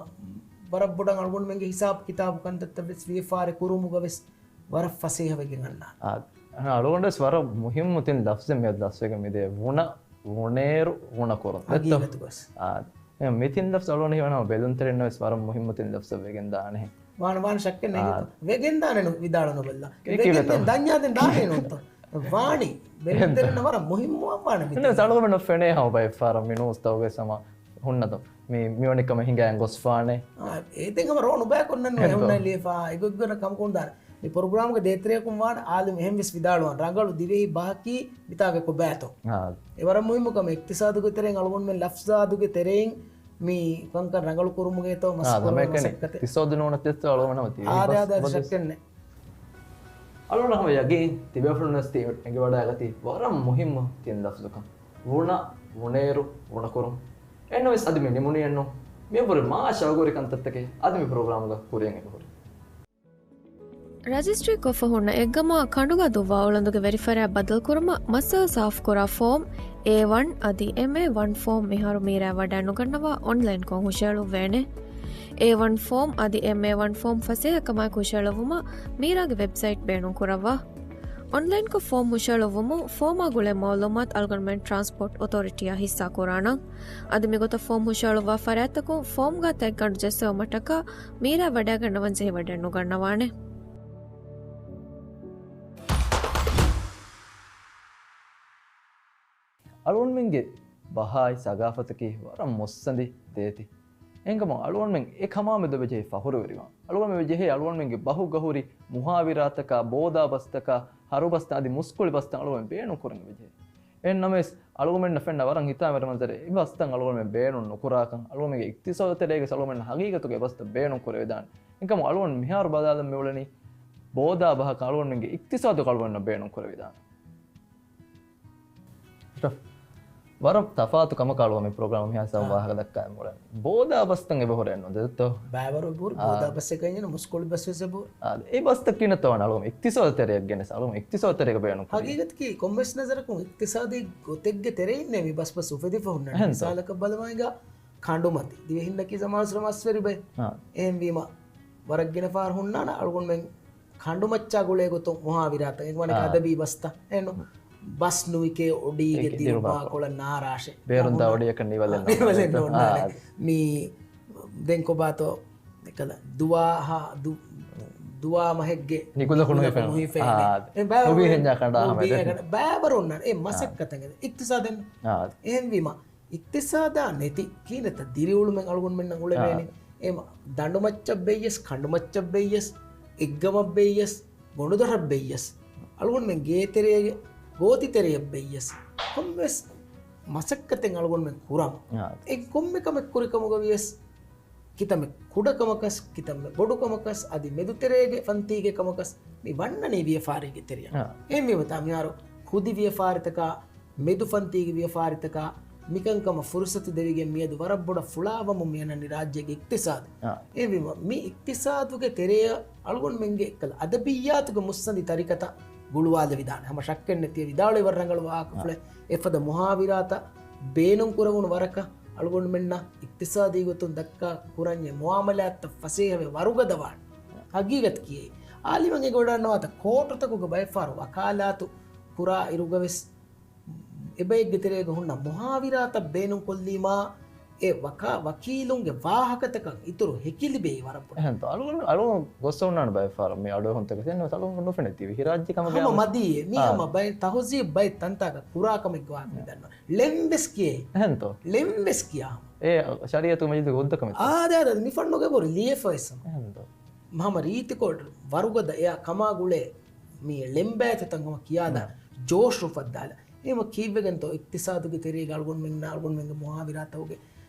ވަރަށް ބޮޑަށް އަޅުގަނޑުމެންގެ ހިސާބު ކިތާބު ކަންތައްތައް ވެސް ވިޔަފާރި ކުރުމުގަ ވެސް ވަރަށް ފަސޭހަވެގެން އަންނާނެ. އާ، އަޅުގަނޑުވެސް ވަރަށް މުހިއްމު ތިން ލަފްޒެއް މިއަދު ދަސްވެގެން މިދޭ. ވުނަ، ވުނޭރު، ވުނަކުރުން. ހަގީގަތުގަސް. އާ، މި ތިން ލަފްޒު އަޅުގަނޑު ހީވަނީ ބެލުންތެރިންނަށް ވެސް ވަރަށް މުހިއްމު ތިން ލަފްޒަށް ވެގެން ދާނެހެން. ވާން، ވާން ޝައްކެއް ނެތް. ވެގެން ދާނެ ނު، ވިދާޅު ނުބައްލާ. ވެގެން ދެން ދަންޏާ ދެން ދާނެ ނޫންތޯ. ވާނީ. ބެލުންތެރިންނަށް ވަރަށް މުހިއްމު ވާނެ މި ތިން. އަޅުގަނޑު ފެނޭ ހަމަ ބައެއްފަހަރަށް މި ނޫސްތައް ވެސް ހަމަ ހުންނަތޯ. މި، މިވަނި ކަމެއް ހިނގައިން ގޮސްފާނެ. އާ، އޭތެން ހަމަ ރޯ ނުބައިކޮށްނަން ނުވޭ ހުންނަ ލިޔެފާ. އެގޮތްގޮތަށް ކަމަކުން ދާނެ. މި ޕްރޮގްރާމްގެ ދޭތެރެއަކުން ވާން އާލިމް އެހެން ވެސް ވިދާޅުވާން. ރަނގަޅު ދިވެހި ބަހަކީ މިތާގަ ކޮބާތޯ. އާ. އެ ވަރަށް މުހިއްމު ކަމެއް. އިޤްތިޞާދުގެ ތެރެއިން އަޅުގަނޑުމެން ލަފްޒާދުގެ ތެރެއިން މި ކަންކަން ރަނގަޅު ކުރުމުގެ ތޯ މަސް އާ، ކުރުމުގެ ހަމައެކަނި މަސައްކަތެއް. އިޤްތިޞާދު ނޫނަތި އާ، ދެ، ދެ، ދެ، ޝައްކެއް ނެތް. އަޅުގަނޑަށް ހަމަ ޔަގީން ތިބޭފުޅުން ވެސް ތި އެނގިވަޑައިގަތީ ވަރަށް މުހިއްމު ތިން ލަފްޒުކަން. ވުނަ، ވުނޭރު، ވުނަކުރުން. އެހެންނަމަވެސް އަދި މި ނިމުނީއެއްނު. މިއަށްވުރެ މާ ޝައުގުވެރި ކަންތައްތަކެއް އަދި މި ޕްރޮގްރާމުގަ ކުރިޔަށް އެބަހުރި. ރަޖިސްޓްރީކޮށްފަ ހުންނަ އެއްގަމާ ކަނޑުގަ ދުއްވާ އުޅަނދުގެ ވެރިފަރާތް ބަދަލުކުރުމަށް މައްސަލަ ސާފުކުރާ ފޯމް އޭ ވަން އަދި އެމްއޭ ވަން ފޯމް މިހާރު މީރާ ވަޑައިނުގަންނަވާ އޮންލައިންކޮށް ހުށައެޅުއްވޭނެ. އޭ ވަން ފޯމް އަދި އެމްއޭ ވަން ފޯމް ފަސޭހަކަމާއެކު ހުށައެޅުއްވުމަށް މީރާގެ ވެބްސައިޓް ބޭނުންކުރައްވާ. އޮންލައިންކޮށް ފޯމް ހުށައެޅުއްވުމުން ފޯމާ ގުޅޭ މައުލޫމާތު އަޅުގަނޑުމެން ޓްރާންސްޕޯޓް އޮތޯރިޓީއާ ހިއްސާކުރާނަން. އަދި މިގޮތަށް ފޯމް ހުށައެޅުއްވާ ފަރާތްތަކުން ފޯމްގަ ތަތްގަނޑު ޖެއްސެވުމަށްޓަކާ މީރާ ވަޑައިގަންނަވަން ޖެހިވަޑައެއް ނުގަންނަވާނެ. އަޅުގަނޑުމެންގެ ބަހާއި ސަގާފަތަކީ ވަރަށް މުއްސަނދި ދޭތި. އެހެންކަމުން އަޅުގަނޑުމެން އެ ކަމާމެދު އެބަޖެހޭ ފަޚުރުވެރިވާން. އަޅުގަނޑުމެން އެބަޖެހޭ އަޅުގަނޑުމެންގެ ބަހުގަ ހުރި މުހާވިރާތަކާ، ބޯދާ ބަސްތަކާ، ހަރުބަސްތައް އަދި މުސްކުޅި ބަސްތައް އަޅުގަނޑުމެން ބޭނުން ކުރަން އެބަޖެހޭ. އެހެންނަމަވެސް، އަޅުގަނޑުމެންނަށް ފެންނަ ވަރަށް ހިތާމަވެރި މަންޒަރެއް، އެ ބަސްތައް އަޅުގަނޑުމެން ބޭނުން ނުކުރާކަން، އަޅުގަނޑުމެންގެ އިޤްތިޞާދު ތެރޭގަ އަޅުގަނޑުމެން ހަގީގަތުގަ އެ ބަސްތައް ބޭނުން ކުރެވިދާނެ. އެކަމު އަޅުގަނޑު މިހާރު ބަލާލަން މިއުޅެނީ، ބޯދާ ބަހަކަށް އަޅުގަނޑުމެންގެ އިޤްތިޞާދު އަޅުގަނޑު ބޭނުން ކުރެވިދާނެ. ވަރަށް ތަފާތު ކަމަކަށް އަޅުގަނޑު މި ޕްރޮގްރާމް މިހާ ސަބަބު އާ. ވާހަކަ ދައްކާ މިއުޅެނީ. ބޯދާ ބަސްތައް އެބަހުރޭ ނުދެއްތޯ؟ ބައިވަރު އެބަހުރި، އާ. ބޯދާ ބަސް އެކަންޏެއް ނޫން، މުސްކުޅި ބަސް ވެސް އެބަހުރި. އާ، އެ ބަސްތައް ކިހިނެއްތޯ އަޅުގަނޑު އިޤްތިޞާދު ތެރެއަށް ގެނެސް، އަޅުގަނޑު އިޤްތިޞާދު ތެރޭގަ ބޭނުން ކުރީ. ހަގީގަތަކީ ކޮންމެސް ނަޒަރަކުން އިޤްތިޞާދީ ގޮތެއްގެ ތެރެއިންނޭ މި ބަސް ބަސް އުފެދިފަ ހުންނަނީ. އެހެންތޯ. މިސާލަކަށް ބަލަމާއިގާ ކަނޑުމަތި. ދިވެހިންނަކީ ޒަމާން ސުރަ މަސްވެރި ބައެއް. އާ. އެހެންވީމަ، ވަރަށް ގިނަ ފަހަރު ހުންނާނެ އަޅުގަނޑުމެން ކަނޑުމައްޗާ ގުޅޭ ގޮތުން މުހާވިރާތައް، އެ ވަނީ އާ. އަދަބީ ބަސްތައް. އެން ބަސް ނުވިކޭ އޮޑީގެ އެ ދިރު ދިރު ބާކޮޅަށް ނާރާށެ. ބޭރުން ދާ އޮޑިއަކަށް ނިވަލެއް ނޯންނާނެ. ނިވަލެއް ނޯންނާނެ. އާ. މީ ދެން ކޮބާތޯ އެކަލަ ދުވާ ހާ، ދު-، ދުވާ މަހެއްގެ ނިކުލަކު ނުހިފޭނެ. ނުހިފޭނެ. އާ. އެ ބައިވަރު ނުބީ ހެންޏާ ކަނޑާ ހަމަ ނުބީ ދެން. ހެން ބައިވަރު އޮންނާނެ. އެ އާ. މަސައްކަތެއް އިޤްތިޞާދެއް. އާ. އެހެންވީމަ، އިޤްތިޞާދާ ނެތި ކިހިނެއްތަ ދިރިއުޅުމެއް އަޅުގަނޑުމެންނަށް އުޅެވޭނެ. އާ. އެ ދަނޑުމައްޗަށް ބެއްޔަސް، ކަނޑުމައްޗަށް ބެއްޔަސް، އެއްގަމަށް ބެއްޔަސް، ގޮނޑުދޮށަށް ބެއްޔަސް، އަޅުގަނޑުމެން ގޭތެރޭގެ ގޯތިތެރެޔަށް ބެއްޔަސް، ކޮންމެސް މަސައްކަތެއް އަޅުގަނޑުމެން ކުރަމު. އާ. އެ ކޮންމެ ކަމެއް ކުރި ކަމުގަ ވިޔަސް، ކިތަންމެ ކުޑަ ކަމަކަސް، ކިތަންމެ ބޮޑު ކަމަކަސް، އަދި މެދުތެރޭގެ ފަންތީގެ ކަމަކަސް މި ވަންނަނީ ވިޔަފާރީގެ ތެރެއަށް. އާ. އެހެންވީމަ ތާ މިހާރު ކުދި ވިޔަފާރިތަކާ، މެދު ފަންތީގެ ވިޔަފާރިތަކާ، މިކަންކަމަށް ފުރުސަތު ދެވިގެން މިއަދު ވަރަށް ބޮޑަށް ފުޅާވަމުން މި އަންނަނީ ރާއްޖޭގެ އިޤްތިޞާދު. އާ. އެހެންވީމަ، މި އިޤްތިޞާދުގެ ތެރެއަށް އަޅުގަނޑުމެންގެ އެއްކަލަ އަދަބިއްޔާތުގެ މުއްސަނދި ތަރިކަތައް ގުޅުވާލެވިދާނެ. ހަމަ ޝައްކެއް ނެތި ވިދާޅުވި ވަރަށް ރަނގަޅު ވާހަކަފުޅެއް. އާ. އެފަދަ މުހާވިރާތައް ބޭނުން ކުރެވުނު ވަރަކަށް އަޅުގަނޑުމެންނަށް އިޤްތިޞާދީ ގޮތުން ދައްކާ ކުރަންޏެއް މުޢާމަލާތްތައް ފަސޭހަވެ ވަރުގަދަވާނެ. ހަގީގަތަކީ އެއީ. އާލިމަށް އެނގިވަޑައިގަންނަވާތަ ކޯޓުތަކުގެ ބައެއްފަހަރު ވަކާލާތު ކުރާ އިރުގަވެސް އެބައެއްގެ ތެރޭގަ ހުންނަ މުޙާވިރާތައް ބޭނުންކޮށްލީމާ، އެ ވަކާ-، ވަކީލުންގެ ވާހަކަތަކަށް އިތުރު ހެކި ލިބޭ ވަރަށް ބޮޑަށް. އެހެންތޯ. އަޅުގަނޑު، އަޅުގަނޑު ގޮއްސަ ހުންނާނެ ބައެއްފަހަރު މި އަޑުއެހުންތަކެއް ތެން އަޅުގަނޑު ނުފެނޭ ތީވެ ހިރާއްޖެ ކަމެއްގެ ހަމަ އަމަ. މަދީ އެ. މީ އާ. ހަމަ ބައެއް ތަހުޒީބު ބައެއް ތަންތާކަށް ކުރާ ކަމެއްގެ ވާހަކަ މި ދަންނަވަނީ. އެހެންތޯ. ޅެން ވެސް ކިޔާ ހަމަ. އެ ޝަރީޢަތު މަޖިލިސް ހުއްދަ ކަމެއް. އާ، ދާ، ދާ، މި ފަންނުގެ ބުރި ލިޔެފަވެސް ހަމަ. އެހެންތޯ. ހަމަ ރީތިކޮށް ވަރުގަދަ އެއާ ކަމާ ގުޅޭ މި ޅެންބައިތި ތަން ހަމަ ކިޔާލާ ނަ. ޖޯޝް އުފައްދާލާ. އެހެން ކީއްވެގެންތޯ އިޤްތިޞާދުގެ ތެރޭގަ އަޅުގަނޑުމެންނާ އަޅުގަނޑުމެންގެ މުޙާވިރާތަކުގެ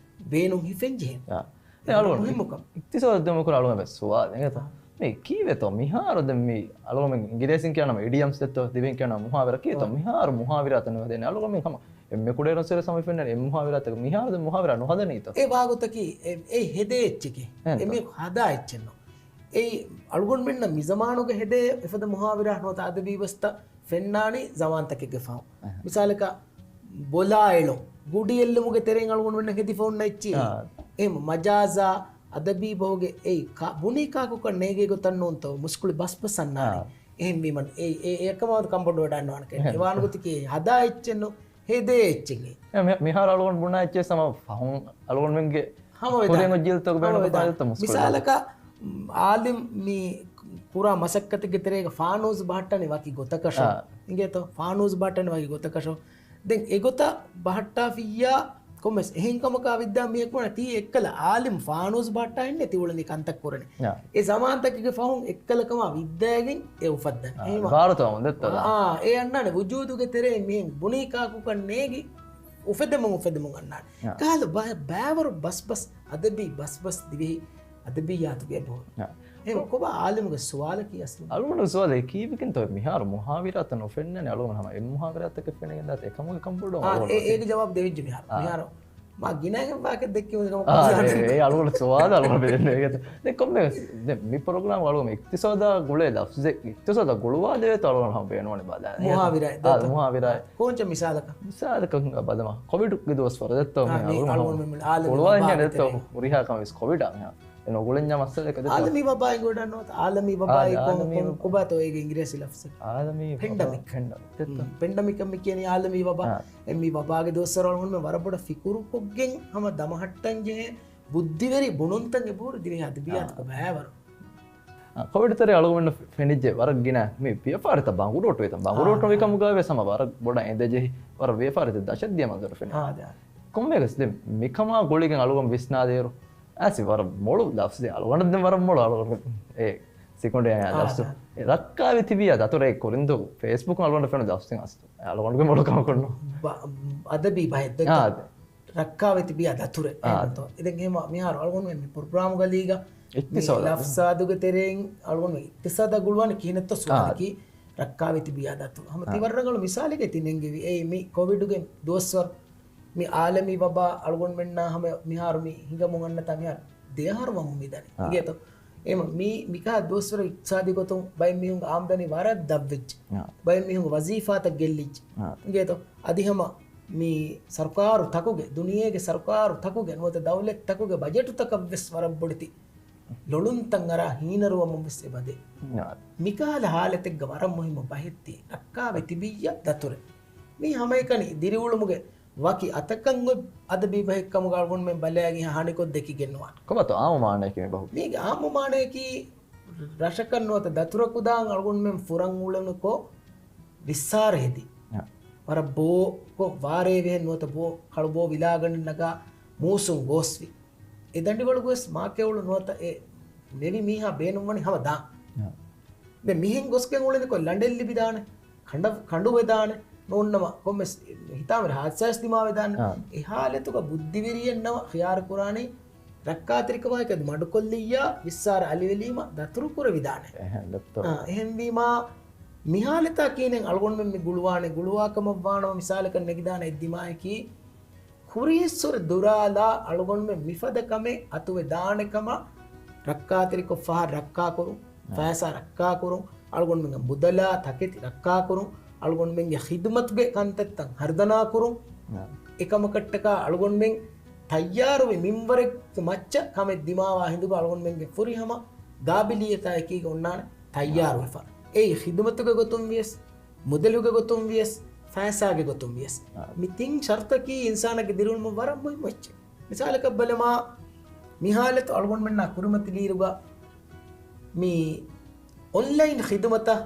ބޭނުން ހިފެން ޖެހޭ. އާ. އެ އަޅުގަނޑު މުހިއްމު ކަމެއް. އިޤްތިޞާދު ދެމުކުރ އަޅުގަނޑު ވެސް ސުވާލެއް އިނގޭތޯ. އާ. މި ކީއްވެތޯ މިހާރު ދެން މި އަޅުގަނޑުމެން އިނގިރޭސިން ކިޔާ ނަމަ އިޑިއަމްސް ދެއްތޯ ދިވެހިން ކިޔާ ނަމަ މުޙާވިރާ ކީއްތޯ އާ. މިހާރު މުޙާވިރާތައް ނުހަދޭނެ އަޅުގަނޑުމެން ހަމަ އެންމެ ކުޑައިރުން ސެރެ ސަމި ފެންނަނީ އެ މުޙާވިރާތަކު މިހާރު ދެން މުޙާވިރާ ނުހަދަނީތޯ. އެ ވާގޮތަކީ އެ، އެ ހެދޭ އެއްޗެކޭ. އެހެންތޯ. އެ މި ހަދާ އެއްޗެއްނު. އެއީ އަޅުގަނޑުމެންނަށް މި ޒަމާނުގަ ހެދޭ އެފަދަ މުޙާވިރާ ނުވަތަ އަދަބީ ބަސްތައް ފެންނާނީ ޒަމާންތަކެއްގެ ފަހު. އަހަ. މިސާލަކަށް ބޮލާ އެޅުން، ގުޑި އެއްލުމުގެ ތެރެއިން އަޅުގަނޑުމެންނަށް ހެދިފަ ހުންނަ އެއްޗިހި. އާ. އެހެން މަޖާޒާ އަދަބީ ބަހުގެ އެއީ ކާ-، ބުނީ ކާކުކަން ނޭގޭ ގޮތަށް ނޫންތޯ މުސްކުޅި ބަސްބަސް އަންނާނީ. އާ. އެހެންވީމަ އެ، އެ، އެކަމާ ކަންބޮޑުވެޑާން ނުވާނެ ކަން. އެހެން. އެ ވާނުގޮތަކީ ހަދާ އެއްޗެއްނު. ހެދޭ އެއްޗެއް. އެ މި-، މިހާރު އަޅުގަނޑު ބުނާ އެއްޗެއް ސަމަ ފަހުން އަޅުގަނޑުމެންގެ ހަމަ ވެދާނެ. ހުރިހަމަ ޖީލްތަކުގެ ހަމަ ބޭނުން ވެދާނެ. ފަހުން މުސްކުޅި މިސާލަކަށް، އާލިމް މި ކުރާ މަސައްކަތެއްގެ ތެރޭގަ ފާނޫސް ބަހައްޓަނީ ވަކި ގޮތަކަށޯ. އާ. އިނގޭތޯ؟ ފާނޫސް ބަހައްޓަނީ ވަކި ގޮތަކަށޯ. ދެން އެގޮތަށް ބަހައްޓާފިއްޔާ ކޮންމެސް އެހެން ކަމަކާ ވިއްދާ މީހަކު ވަނީ ތީ އެއްކަލަ އާލިމް ފާނޫސް ބަހައްޓާ އިންނޭ ތި އުޅެނީ ކަންތައް ކުރަނީ. އާ. އެ ޒަމާންތަކެއްގެ ފަހުން އެއްކަލަ ކަމާ ވިއްދާގެން އެ އުފައްދަން. އާ، އެހެންވާ. ވާރުތަވަމުން ދެއްތޯ ދާ؟ އާ، އެ އަންނާނެ ވުޖޫދުގެ ތެރޭ މިހެން ބުނީ ކާކުކަން ނޭގި އުފެދެމުން އުފެދެމުން އަންނާނެ. އާ. ކަހަލަ ބަ-، ބައިވަރު ބަސްބަސް އަދަބީ ބަސްބަސް ދިވެހި އަދަބިއްޔާތުގެ އެބަހުރި. އާ. އެ ކޮބާ އާލިމުގެ ސުވާލަކީ އަސްލު؟ އަޅުގަނޑު ސުވާލެއް ކީއްވެގެންތޯ މިހާރު މުހާވިރާތައް ނުފެންނަނީ އަޅުގަނޑު ހަމަ އެއް މުހާވިރާތަކެއް ފެނިގެން ދާތީ އެކަމުގެ ކަންބޮޑު އާ، އަޅުގަނޑު އެ-، އޭގެ ޖަވާބު ދެވިއްޖެ މިހާރު. އާ. މިހާރު މާ ގިނައިން ވާހަކަ ދެއްކި އާ، އެ، އެ އަޅުގަނޑު ސުވާލު އަޅުގަނޑު ދެން ދެވިގެން. ދެން ކޮންމެ ދެން މި ޕްރޮގްރާމް އަޅުގަނޑު އިޤްތިޞާދާ ގުޅޭ ލަފްޒެއް، އިޤްތިޞާދާ ގުޅުވާ ދެވޭތޯ އަޅުގަނޑު ހަމަ ބޭނުންވަނީ ބަލާ. މުހާވިރާ، އާ، ދެއްތޯ؟ މުހާވިރާ. ކޯންޗެއް މިސާލަކަށް؟ މިސާލަކަށް ބަލަމާ. ކޮވިޑުގެ ދުވަސްވަރު ދެއްތޯ އާ، މި މި އަޅުގަނޑު އަޅުގަނޑު މި އާލަމީ ގުޅުވާ ވަބާގެ ހިނގާ ދެއްތޯ ތެރޭ. ހުރިހާ ކަމެއް ވެސް ކޮވިޑާ މިހާ. އެ ނުގުޅެންޏާ މައްސަލައެއް ދެއްތޯ. އާލަމީ ވަބާއިން ގޮޑަށް ނުވަތަ އާލަމީ ވަބާއި އާ، ކޮން، އާލަމީ ކޮން ވަބާ. ކޮބާތޯ އޭގެ އިނގިރޭސި ލަފްޒެއް؟ އާލަމީ ވަބާ. ޕެންޑަމިކް. ޕެންޑަމިކް. ދެއްތޯ. ހުން، ޕެންޑަމިކް މި ކިޔަނީ އާލަމީ ވަބާ. އާ. އެ މި ވަބާގެ ދުވަސްވަރު އަޅުގަނޑުމެން ވަރަށް ބޮޑަށް ފިކުރުކޮށްގެން ހަމަ ދަމަހައްޓަން ޖެހޭ ބުއްދިވެރި ބުނުންތައް އެބަހުރި ދިވެހި އަދަބިއްޔާތުގަ އާ. ބައިވަރު. އާ، ކޮވިޑް ތެރޭ އަޅުގަނޑު ފެނިއްޖެ ވަރަށް ގިނަ މި ވިޔަފާރިތައް ބަނގުރޫޓުވިތަން. ބަނގުރޫޓުވި އާ. ކަމުގައި ވެސް ހަމަ ވަރަށް ބޮޑަށް އެނދެ ޖެހި ވަރަށް ވިޔަފާރިތައް ދަށަށް ދިޔަ މަންޒަރު ފެނި. އާ، ދެ. ކޮންމެވެސް ދެން މިކަމާ ގުޅިގެން އަޅުގަނޑު ވިސްނާދޭއިރު އައިސް ވަރަށް މޮޅު ލަފްޒެއް އަޅުގަނޑަށް ދެން ވަރަށް މޮޅު އަޅުގަނޑު އެ ސިކުނޑި އާ، ލަފްޒު. ދެ. އެ ރައްކާވެ ތިބިޔާ ދަތުރޭ ކުރިންދޫ ފޭސްބުކުން އަޅުގަނޑަށް ފެނުނު ލަފްޒެއް އަސްލު. އަޅުގަނޑުގެ މޮޅު ކަމަކުންނު. ބަ-، އަދަބީ ބަހެއް ދެއްތޯ؟ އާ، ދެ. ރައްކާވެ ތިބިޔާ ދަތުރެއް. އާ. އެހެންތޯ. އިދެން އެހެމަ މިހާރު އަޅުގަނޑުމެން މި ޕްރޮގްރާމްގަ ލީގަ މި އިޤްތިޞާދު. ލަފްޒާދުގެ ތެރެއިން އަޅުގަނޑު މި އިޤްތިޞާދަށް ގުޅުވާނެ ކިހިނެއްތޯ ސުވާލަކީ އާ. ރައްކާވެ ތިބިޔާ ދަތުރު. ހަމަ އާ. ތި ވަރަށް ރަނގަޅު މިސާލެއްގައި ތި ނެންގެވި. އެއީ މި ކޮވިޑުގެ ދުވަސްވަރު މި އާލަމީ ވަބާ އަޅުގަނޑުމެންނާ ހަމަ މިހާރު މި ހިނގަމުން އަންނަތާ މިހާރު ދެއަހަރު ވަމުން މިދަނީ. އާ. އިނގޭތޯ؟ އެމަ މީ މިކާ ދުވަސްވަރު އިޤްތިޞާދީ ގޮތުން ބައެއް މީހުންގެ އާމްދަނީ ވަރަށް ދަށްވެއްޖެ. އާ. ބައެއް މީހުންގެ ވަޒީފާތައް ގެއްލިއްޖެ. އާ. އިނގޭތޯ؟ އަދި ހަމަ މި ސަރުކާރު ތަކުގެ، ދުނިޔޭގެ ސަރުކާރު ތަކުގެ ނުވަތަ ދައުލަތް ތަކުގެ ބަޖެޓުތަކަށް ވެސް ވަރަށް ބޮޑެތި ލޮޅުންތައް އަރާ ހީނަރުވަމުން ވެސް އެބަދޭ. އާ. މިކަހަލަ ހާލަތެއްގަ ވަރަށް މުހިއްމު ބަހެއް ތީ ރައްކާވެ ތިބިއްޔާ ދަތުރެއް. މީ ހަމައެކަނި ދިރިއުޅުމުގެ ވަކި އަތަކަށް އޮތް އަދަބީ ބަހެއް ކަމުގަ އަޅުގަނޑުމެން ބަލައިގެން ހަނިކޮށް ދެކިގެން ނުވާނެ. ކޮބާތޯ އާއްމު މާނަޔަކީ މި ބަހު؟ މީގެ އާއްމު މާނަޔަކީ ރަށަކަށް ނުވަތަ ދަތުރަކު ދާން އަޅުގަނޑުމެން ފުރަން އުޅެނިކޮށް ވިއްސާރަ ހެދި. އަ. ވަރަށް ބޯކޮށް ވާރޭ ވެހެން ނުވަތަ ބޯ، ކަޅު ބޯ ވިލާގަނޑެއް ނަގާ މޫސުން ގޯސްވި. އެ ދަނޑިވަޅުގަވެސް މާކެއުޅު ނުވަތަ އެ ނެވި މީހާ ބޭނުންވަނީ ހަމަ ދާން. އަ. ދެން މިހެން ގޮސްގެން އުޅެނިކޮށް ލަނޑެއް ލިބިދާނެ. ކަނޑ-، ކަނޑު ވެދާނެ، ނޫންނަމަ ކޮންމެސް ހިތާމަވެރި ހާދިސާވެސް ދިމާވެދާނެ. އާ. އެ ހާލަތުގަ ބުއްދިވެރިއެއްނަމަ ޚިޔާރުކުރާނީ ރައްކާތެރިކަމާއެކު އަދި މަޑުކޮށްލިއްޔާ ވިއްސާރަ އަލިވެލީމަ ދަތުރުކުރެވިދާނެ. އެހެން ދޮކްޓަރ. އާ، އެހެންވީމާ މިހާލަތާ ކީނެން އަޅުގަނޑުމެން މި ގުޅުވާނެ، ގުޅުވާކަމަށްވާނަމަ މިސާލަކަށް ނެގިދާނެ އެއްދިމާއަކީ ކުރީއްސުރެ ދުރާލާ އަޅުގަނޑުމެން މިފަދަ ކަމެއް އަތުވެދާނެކަމަށް ރައްކާތެރިކޮށް ފަހަށް ރައްކާކުރުން، އާ. ފައިސާ ރައްކާކުރުން، އަޅުގަނޑުމެންގެ މުދަލާ ތަކެތި ރައްކާކުރުން، އަޅުގަނޑުމެންގެ ޚިދުމަތުގެ ކަންތައްތައް ހަރުދަނާކުރުން، އާ. އެކަމަކަށްޓަކާ އަޅުގަނޑުމެން ތައްޔާރުވި މިންވަރެއްގެ މައްޗަށް ކަމެއް ދިމާވާ ހިނދުގަ އަޅުގަނޑުމެންގެ ފުރިހަމަ ގާބިލިއްޔަތާ އެކީގަ އޮންނާނެ ތައްޔާރުވެފަ. އެއީ ޚިދުމަތުގެ ގޮތުން ވިޔަސް، މުދަލުގެ ގޮތުން ވިޔަސް، ފައިސާގެ ގޮތުން ވިޔަސް. އާ. މި ތިން ޝަރުތަކީ އިންސާނެއްގެ ދިރިއުޅުމަށް ވަރަށް މުހިއްމު އެއްޗެއް. މިސާލަކަށް ބަލަމާ، މި ހާލަތު އަޅުގަނޑުމެންނާ ކުރިމަތިލިއިރުގަ މި އޮންލައިން ޚިދުމަތަށް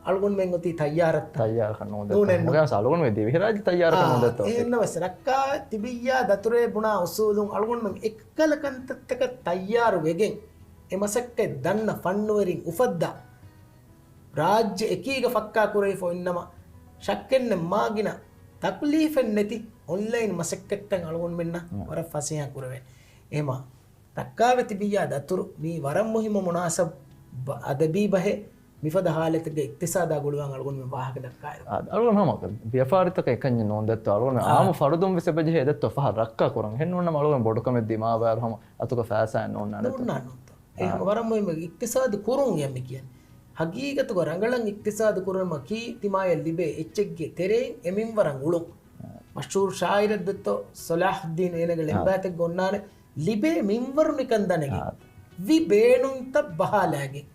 އަޅުގަނޑުމެން އޮތީ ތައްޔާރަށްތަ؟ ތައްޔާރަކަށް ނޫން ދެއްތޯ. ނޫނެއްނު. މުގެ އަޅުގަނޑުމެން ދިވެހިރާއްޖެ ތައްޔާރަކަށް އާ، ނޫން ދެއްތޯ. އެހެންނަމަވެސް ރައްކާތެރި ތިބިއްޔާ ދަތުރޭ ބުނާ އުސޫލުން އަޅުގަނޑުމެން އެއްކަލަ ކަންތައްތަކަށް ތައްޔާރު ވެގެން، އެ މަސައްކަތް ދަންނަ ފަންނުވެރިން އުފައްދާ، ރާއްޖެ އެކީގަ ފައްކާ ކުރެވިފަ އޮތްނަމަ، ޝައްކެއްނެތް މާ ގިނަ ތަކުލީފެއް ނެތި އޮންލައިން މަސައްކަތްތައް އަޅުގަނޑުމެންނަށް ނަ. ވަރަށް ފަސޭހަ ކުރެވޭނެ. އެހެމަ ރައްކާވެ ތިބިއްޔާ ދަތުރު މީ ވަރަށް މުހިއްމު މުނާސަބް ބަ-، އަދަބީ ބަހެއް. މިފަދަ ހާލަތެއްގަ އިޤްތިޞާދާ ގުޅުވާން އަޅުގަނޑުމެން ވާހަކަ ދައްކާއިރު. އާ، އަޅުގަނޑު ހަމަ ވިޔަފާރިތަކަށް އެކަންޏެއް ނޫން ދެއްތޯ. އަޅުގަނޑު އާ. އާއްމު ފަރުދުން ވެސް އެބަޖެހޭ ދެއްތޯ ފަހަރު ރައްކާ ކުރަން. އެހެން ނޫންނަމަ އަޅުގަނޑު ބޮޑު ކަމެއް ދިމާވާއިރު ހަމަ އަތުގަ ފައިސާއެއް ނޯންނާނެ. ނޯންނާނެ ނޫންތޯ. އެ އާ. ހަމަ ވަރަށް މުހިއްމު އިޤްތިޞާދު ކުރުން އެ މި ކިޔަނީ. ހަގީގަތުގަ ރަނގަޅަށް އިޤްތިޞާދު ކުރުމަކީ ތިމާޔަށް ލިބޭ އެއްޗެއްގެ ތެރެއިން އެ މިންވަރަށް އުޅުން. އާ. މަޝްހޫރު ޝާއިރެއް ދެއްތޯ ޞަލާޙުއްދީން، އޭނަގެ އާ. ޅެންބާތެއްގަ އޮންނާނެ، ލިބޭ މިންވަރު ނިކަން ދަނެގެން، އާ. ވި ބޭނުންތައް ބަހާލައިގެން،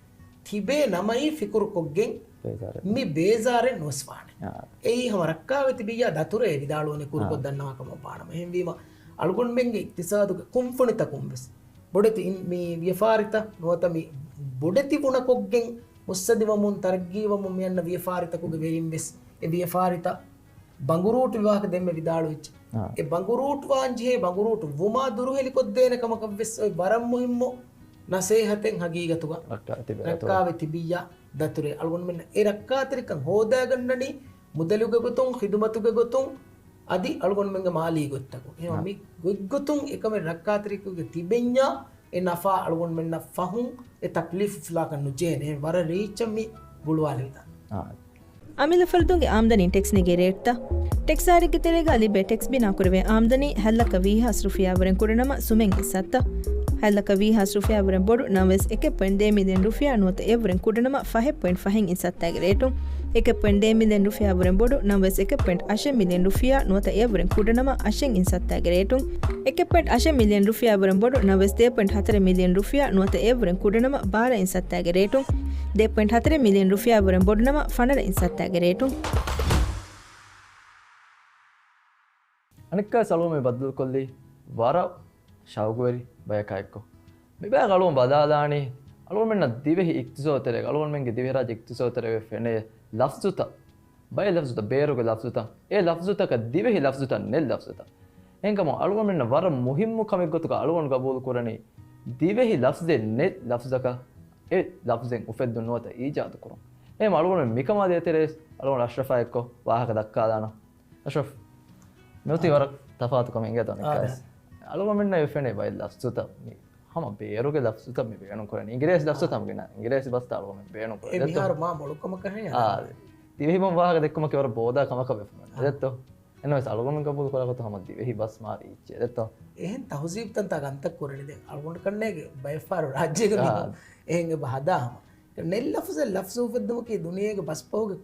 ތިބޭ ނަމައީ ފިކުރުކޮށްގެން ބޭޒާރެއް. މި ބޭޒާރެއް ނުވެސް ވާނެ. އާ. އެއީ ހަމަ ރައްކާވެ ތިބިއްޔާ ދަތުރޭ ވިދާޅުވަނީ ކުރުކޮށް އާ. ދަންނަވާ ކަމަށް ވާނަމަ. އެހެންވީމަ، އަޅުގަނޑުމެންގެ އިޤްތިޞާދުގެ ކުންފުނިތަކުން ވެސް ބޮޑެތި އިން-، މި ވިޔަފާރިތައް ނުވަތަ މި ބޮޑެތި ވުނަކޮށްގެން މުއްސަދިވަމުން ތަރައްގީވަމުން މިއަންނަ ވިޔަފާރިތަކުގެ ވެރިން ވެސް އެ ވިޔަފާރިތައް ބަނގުރޫޓު ވި ވާހަކަ ދެންމެ ވިދާޅުވެއްޖެ. އާ. އެ ބަނގުރޫޓުވާން ޖެހޭ ބަނގުރޫޓު ވުމާ ދުރުހެލިކޮށްދޭނެ ކަމަކަށް ވެސް އޮތް ވަރަށް މުހިއްމު ނަސޭހަތެއް ހަގީގަތުގަ ރައްކާ ތިބޭ ދަތުރެ. ރައްކާވެ ތިބިއްޔާ ދަތުރެ. އަޅުގަނޑުމެން އެ ރައްކާތެރިކަން ހޯދާގަންނަނީ މުދަލުގެ ގޮތުން، ޚިދުމަތުގެ ގޮތުން، އަދި އަޅުގަނޑުމެންގެ މާލީ ގޮތްތަކުން. އެހެން އާ. މި ގޮތްގޮތުން އެކަމެއް ރައްކާތެރިކޮށްގެ ތިބެންޏާ އެ ނަފާ އަޅުގަނޑުމެންނަށް ފަހުން އެ ތަކްލީފު ފުލާކަށް ނުޖޭނެ. އެ ވަރަށް ރީއްޗަށް މި ގުޅުވާލެވިދާނެ. އާ. އަމިއްލަ ފަރުދުންގެ އާމްދަނީ ޓެކްސް ނެގޭ ރޭޓްތައް. ޓެކްސް އާރެއްގެ ތެރޭގަ ލިބޭ ޓެކްސް ބިނާކުރެވޭ އާމްދަނީ ހަތް ލައްކަ ވިހި ހާސް ރުފިޔާ ވަރެން ކުޑަނަމަ ސުމެއް އިންސައްތަ. ހަތް ލައްކަ ވިހި ހާސް ރުފިޔާ ވަރެން ބޮޑު ނަވަސް އެކެއް ޕޮއިންޓް ދޭއް މިލިއަން ރުފިޔާ ނުވަތަ އެއަށްވުރެން ކުޑަނަމަ ފަހެއް ޕޮއިންޓް ފަހެއް އިންސައްތާގެ ރޭޓުން. އެކެއް ޕޮއިންޓް ދޭއް މިލިއަން ރުފިޔާ ވަރެން ބޮޑު ނަވަސް އެކެއް ޕޮއިންޓް އަށެއް މިލިއަން ރުފިޔާ ނުވަތަ އެއަށްވުރެން ކުޑަނަމަ އަށެއް އިންސައްތާގެ ރޭޓުން. އެކެއް ޕޮއިންޓް އަށެއް މިލިއަން ރުފިޔާ ވަރެން ބޮޑު ނަވަސް ދޭއް ޕޮއިންޓް ހަތަރެއް މިލިއަން ރުފިޔާ ނުވަތަ އެއަށްވުރެން ކުޑަނަމަ ބާރަ އިންސައްތާގެ ރޭޓުން. ދޭއް ޕޮއިންޓް ހަތަރެއް މިލިއަން ރުފިޔާ ވަރެން ބޮޑުނަމަ ފަނަރަ އިންސައްތާގެ ރޭޓުން. އަނެއްކާ ސަލޫމް މި ބައްދަލުކޮށްލީ ވަރަށް ޝައުގުވެރި ބަޔަކާ އެއްކޮށް. މި ބަޔަކަށް އަޅުގަނޑު ބަލާލާނީ، އަޅުގަނޑުމެންނަށް ދިވެހި އިޤްތިޞާދު ތެރޭގަ، އަޅުގަނޑުމެންގެ ދިވެހިރާއްޖެ އިޤްތިޞާދު ތެރޭގަ ފެނޭ ލަފްޒުތައް، ބައެއް ލަފްޒުތައް، ބޭރުގެ ލަފްޒުތައް، އެ ލަފްޒުތަކަށް ދިވެހި ލަފްޒުތައް ނެތް ލަފްޒުތައް. އެހެންކަމުން އަޅުގަނޑުމެންނަށް ވަރަށް މުހިއްމު ކަމެއް ގޮތުގަ އަޅުގަނޑު ގަބޫލު ކުރަނީ، ދިވެހި ލަފްޒެއް ނެތް ލަފްޒަކަށް އެ ލަފްޒެއް އުފެއްދުން ނުވަތަ އީޖާދު ކުރުން. އެހެން އަޅުގަނޑުމެން މިކަމާ ދޭތެރޭ އަޅުގަނޑު އަޝްރަފާ އެއްކޮށް ވާހަކަ ދައްކާލާނަން. އަޝްރަފް، މިއޮތީ އާ. ވަރަށް ތަފާތު ކަމެއް އިނގޭތޯ އާ، އަނެއްކާވެސް. އަޅުގަނޑުމެންނަށް އެ ފެނޭ ބައެއް ލަފްޒުތައް މި ހަމަ ބޭރުގެ ލަފްޒުތައް މި ބޭނުން ކުރަނީ. އިނގިރޭސި ލަފްޒުތައް ހަމަ ގިނަ އިނގިރޭސި ބަސްތައް އަޅުގަނޑުމެން ބޭނުން ކުރަނީ. އެ ދެއްތޯ؟ މިހާރު މާ މޮޅު ކަމަކަށް ހެއްޔާ؟ އާ، ދިވެހިބަހުން ވާހަކަ ދެއްކުމަކީ ވަރަށް ބޯދާ ކަމަކަށް ވެފަ އާ. ދެއްތޯ؟ އެންނަވެސް އަޅުގަނޑުމެން ގަބޫލު ކުރާ ގޮތުން ހަމަ ދިވެހި ބަސް މާ ރީއްޗޭ ދެއްތޯ؟ އެހެން ތަހުޒީބު ތަންތާ ގަންތައް ކުރަނީ. ދެން އަޅުގަނޑު ކަންނޭގެ ބައެއް ފަހަރު ރާއްޖޭގެ އާ. މީހުން އެހެން އެބަ ހަދާ ހަމަ. ނެތް ލަފްޒެއް ލަފްޒު އުފެއްދުމަކީ ދުނިޔޭގެ ބަސްބަހުގެ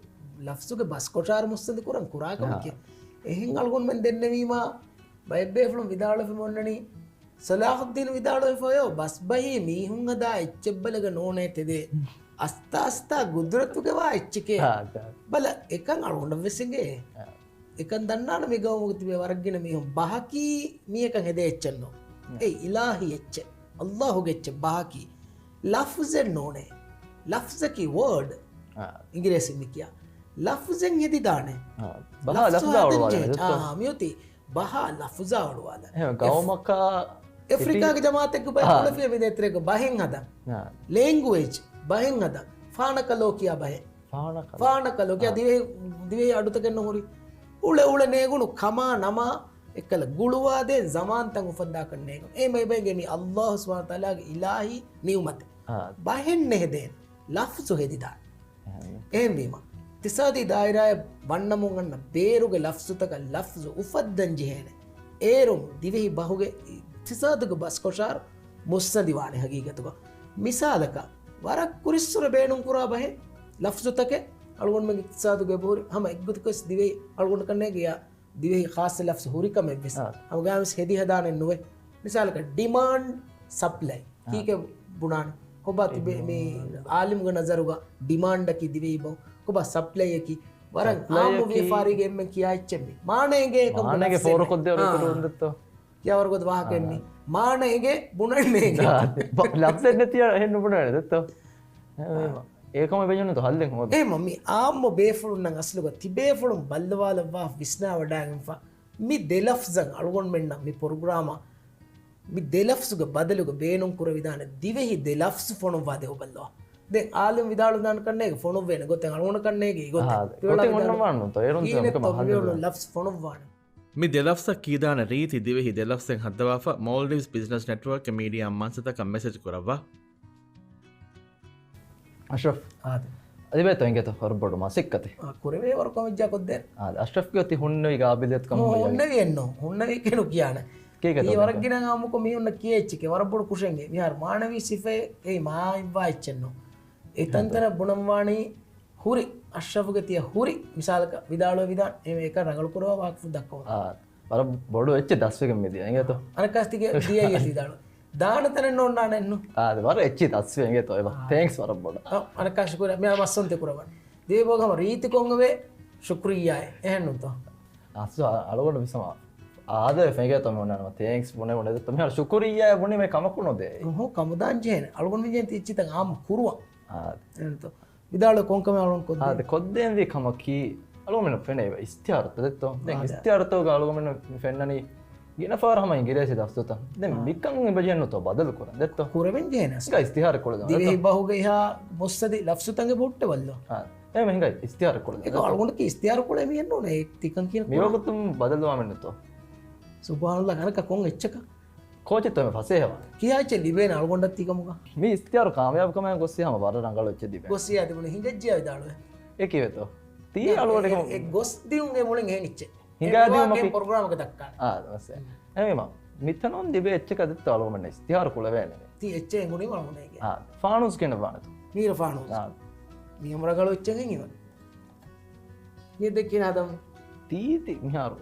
ލަފްޒުގެ ބަސް ކޮށާރު މުއްސަނދި ކުރަން ކުރާ ކަމެކޭ. އާ. އެހެން އަޅުގަނޑުމެން ދެންނެވީމާ ބައެއް ބޭފުޅުން ވިދާޅުވެފަ އޮންނަނީ، ޞަލާޙުއްދީން ވިދާޅުވެފައި ބަސްބަހީ މީހުން ހަދާ އެއްޗެއް ބަލަގަ ނޯނޭ ތެދޭ. އަސްތާ އަސްތާ ގުދުރަތުގެ ވާ އެއްޗެކޭ. އާ، އާ. ބަލަ، އެކަން އަޅުގަނޑަށް ވެސް އެނގޭ. އާ. އެކަން ދަންނާނަ މި ގައުމުގަ ތިބޭ ވަރަށް ގިނަ މީހުން ބަހަކީ މީހަކަށް ހެދޭ އެއްޗެއް ނޫން. އާ. އެ އިލާހީ އެއްޗެއް. އައްލާހުގެ އެއްޗެއް ބަހަކީ. ލަފްޒެއް ނޫނޭ. ލަފްޒަކީ ވޯޑް. އާ. އިނގިރޭސިން މި ކިޔާ. ލަފްޒެއް ހެދިދާނެ. އާ. ބަހާ ލަފްޒު ލަފްޒާ ހަދަން އޮޅުވާލާ ޖެހޭ. ދެއްތޯ؟ އާ، މިއޮތީ ބަހާ ލަފުޒާ އޮޅުވާލަން. އެހެން އެފް-، ގައުމަކާ އެފްރިކާގެ ޖަމާއަތެއްގެ ބައެއް އާ. ކުޅެފިޔަ މި ދޭތެރޭގަ ބަހެއް ހަދަން. އާ. ލޭންގުއޭޖް ބަހެއް ހަދަން. ފާނަކަލޯ ކިޔާ ބަހެއް. ފާނަކަލޯ. ފާނަކަލޯ ކިޔާ އާ. ދިވެހި، ދިވެހި އަޑުތަކެއް ނުހުރި. އުޅެ އުޅެ ނޭގުނު ކަމާ ނަމާ އެއްކަލަ ގުޅުވާދޭން ޒަމާންތައް އުފައްދާކަށް ނޭގުނު. އެ މައިބައިގެ މި އައްލާހު ސުބްޙާނަހު ވަތަޢާލާގެ އިލާހީ ނިޢުމަތެއް. އާ. ބަހެއް ނެހެދޭނެ. ލަފްޒު ހެދިދާނެ. އެހެންވީމަ، އިޤްތިޞާދީ ދާއިރާއެއް ވަންނަމުން އަންނަ ބޭރުގެ ލަފްޒުތަކަށް ލަފްޒު އުފައްދަން ޖެހޭނެ. އޭރުން ދިވެހި ބަހުގެ އިޤްތިޞާދުގެ ބަސްކޮށާރު މުއްސަނދިވާނެ ހަގީގަތުގަ. މިސާލަކަށް، ވަރަށް ކުރިއްސުރެ ބޭނުންކުރާ ބަހެއް ލަފްޒުތަކެއް އަޅުގަނޑުމެންގެ އިޤްތިޞާދުގެ އެބަހުރި ހަމަ އެއްގޮތަކަސް ދިވެހި އަޅުގަނޑު ކަންނޭގެ ޔާ ދިވެހި ޚާއްޞަ ލަފްޒު ހުރިކަމެއްވެސް އާ. ހަމަގައިމުވެސް ހެދި ހަދާނެއް ނުވޭ. މިސާލަކަށް ޑިމާންޑް ސަޕްލައި އާ. ކީކޭ ބުނާނެ؟ ކޮބާ ތިބޭ މި އާލިމުގެ ނަޒަރުގަ ޑިމާންޑަކީ ދިވެހި ބަހު، ކޮބާ ސަޕްލައިއަކީ؟ ވަރަށް ސަޕްލައިއަކީ އާއްމު ވިޔަފާރީގެ އެންމެން ކިޔާ އެއްޗެއް މި. މާނައިގެ ކޮން މާނައިގެ ލަފްޒެއް ފޯރުކޮށްދޭ އާ. ކުރުން ދެއްތޯ؟ ކިޔާވަރުގަދަ ވާހަކައެއް މީ. އާ. މާނައިގެ ބުނަން ނޭގެ. އާ. ލަފްޒެއް ނެތިޔާ އެހެން ނުބުނާނެ ދެއްތޯ؟ އާ. އެކަމަށް ބެނުންތޯ ހައްލެއް ހޯދު. އޭ މަ މި އާއްމު ބޭފުޅުންނަށް އަސްލުގަ ތިބޭފުޅުން ބައްލަވާލައްވާ ވިސްނާވަޑާގެންފަ. މި ދެ ލަފްޒަށް އަޅުގަނޑުމެންނަށް މި ޕްރޮގްރާމަށް މި ދެ ލަފްޒުގެ ބަދަލުގަ ބޭނުން ކުރެވިދާނެ ދިވެހި ދެ ލަފްޒު ފޮނުއްވާ ދެއްވަބައްލަވާ. ދެން އާލިމް ވިދާޅުވިދާނެ ކަންނޭގެ ފޮނުއްވޭނެ ގޮތެއް އަޅުގަނޑަށް ކަންނޭގެ އެގޮތެއް. އާ، ގޮތެއް އޮންނަވާނުންތޯ؟ އޭރުން ތިޔަ ކީނެއްތޯ މި ހައްލު ލަފްޒު ފޮނުއްވާނެ. މި ދެ ލަފްޒަށް ކީދާނެ ރީތި ދިވެހި ދެ ލަފްޒެއް ހައްދަވާފަ މޯލްޑިވްސް ބިޒްނަސް ނެޓްވަރކްގެ މީޑިއާ މަންސަތަކަށް މެސެޖް ކުރައްވާ. އަޝްރަފް. އާދެ. އަދި ބޭތޯ އިނގޭތޯ ވަރަށް ބޮޑު މަސައްކަތެއް. އާ، ކުރެވޭ ވަރު ކޮމެއްޖާ ކޮށްދޭ. އާދެ، އަޝްރަފްގެ އޮތީ ހުންނެވި ގާބިލިއްޔަތު ކަމަށް ހުންނެވި އެއްނު. ހުންނެވި ކެނު ކިޔާނެ. ކީކޭތޯ ތީ ވަރަށް ގިނަ އާއްމުކޮށް މީހުންނަށް ކިޔޭ އެއްޗެކޭ. ވަރަށް ބޮޑު ކުށެއްގެ. މިހާރު މާނަވީ ސިފައެއް އެއީ މާ އިއްވާ އެއްޗެއްނު. އެ ތަންތަނަށް ބުނަންވާނީ ހުރި، އަޝްރަފުގެ ތިޔަ ހުރި މިސާލަކަށް ވިދާޅުވެ ވިދާން އެ އެކަން ރަނގަޅު ކުރަވާ ވާހަކަފުށް ދައްކަވަން. އާ، ވަރަށް ބޮޑު އެއްޗެއް ދަސްވެގެން މިދިޔަ އިނގޭތޯ. އަނެއްކާސް ތިގެ ދިޔައީ ވިދާޅު. ދާނެ ތަނެއް ނޯންނާނެއްނު. އާ، ވަރަށް އެއްޗެއް ދަސްވެ އިނގޭތޯ އެބަ. އާ. ތޭންކްސް ވަރަށް ބޮޑަށް. އަނެއްކާ ޝުކުރިއްޔާ. މިއާ މައްސަންތެ ކުރަވަން. ދޭބޯގަ ހަމަ ރީތިކޮށް އެވެ. ޝުކުރިއްޔާ. އެހެންނުތޯ. އަސްލު އަ-، އަޅުގަނޑު ވިސަމާ. އާދެ ފެނގޭތޯ މި އޮންނާނަމަ ތޭންކްސް ބުނެ ބުނެ ދެއްތޯ. މިހާރު ޝުކުރިއްޔާ ބުނީމޭ ކަމަކު ނުދޭ. އުހު، ކަމުދާން ޖެހޭނެ. އަޅުގަނޑު މި ޖެހޭނެ ތި އެއްޗިތައް އާއްމު ކުރުވަން. އާދެ. އެހެންތޯ. ވިދާޅު ކޮންކަމެއް އަޅުގަނޑު ކޮށްދޭ؟ އާދެ، ކޮށްދޭންވީ ކަމަކީ، އަޅުގަނޑު ފެނޭ އިސްތިހާރުތައް ދެއްތޯ؟ ދެން އާދެ. އިސްތިހާރުތަކުގަ އަޅުގަނޑު ފެންނަނީ ގިނަ ފަހަރަށް ހަމަ އިނގިރޭސި ލަފްޒުތައް. ދެން އާ. މިކަން އެބަޖެހެންނުތޯ ބަދަލު ކުރަން ދެއްތޯ؟ ކުރެވެން ޖެހޭނެ. ހިނގާ އިސްތިހާރު ކުޅެދާނެ ދެއްތޯ؟ ދިވެހި ބަހުގަ އެހާ މުއްސަދި ލަފްޒުތައް އެބަ ހުއްޓެވައްލޯ. އާ. އެހެން ހިނގާ އިސްތިހާރު ކުޅެދާނެ ދެއްތޯ؟ އަޅުގަނޑަކީ އިސްތިހާރު ކުޅޭ މީހެއް ނޫނޭ. އެ ތިކަން ކިޔަން މި ވަގުތުން ބަދަލުވާމެއްނުތޯ؟ ސުބްހާނައްލާ، އަނެއްކާ ކޮން އެއްޗަކަށް؟ ކޯޗެއްތޯ އެމެ ފަސޭހަވާނެ؟ ކިހާ އެއްޗެއް ލިބޭނެ އަޅުގަނޑަށް ތިކަމުގަ؟ މި އިސްތިހާރު ކާމިޔާބުކަމާ ގޮއްސި ހަމަ ވަރަށް ރަނގަޅު އެއްޗެއް ލިބޭނެ. ގޮއްސިޔާ ތިބުނެ ހިނގައްޖިޔާ ވިދާޅުވެ. އެ ކީވެތޯ؟ ތީ ނާ، އަޅުގަނޑު އެ، އެ، އެ ގޮސް ދިޔުން އެ މުޅިން އެހެން އެއްޗެއް. ހިނގާ އެ ދިޔުމަކީ ޕްރޮގްރާމަކަށް ދައްކާނެ. އާ، ދަސް. އެ. އެމީމާ، މިތަނުން ލިބޭ އެއްޗަކަށް ދެއްތޯ އަޅުގަނޑު އިސްތިހާރު ކުޅެވޭނެ. ތީ އެއްޗެއް އެނގުނީ މަޅުނޭގެ. އާ، ފާނޫސް ކިޔަން ވާނެތޯ؟ މީރަ ފާނޫސް. އާ. މީ ހަމަ ރަނގަޅު އެއްޗެއް ހިނގިވަން. މި ދެއްކިން ހަދަމު. ތީތި މިހާރު.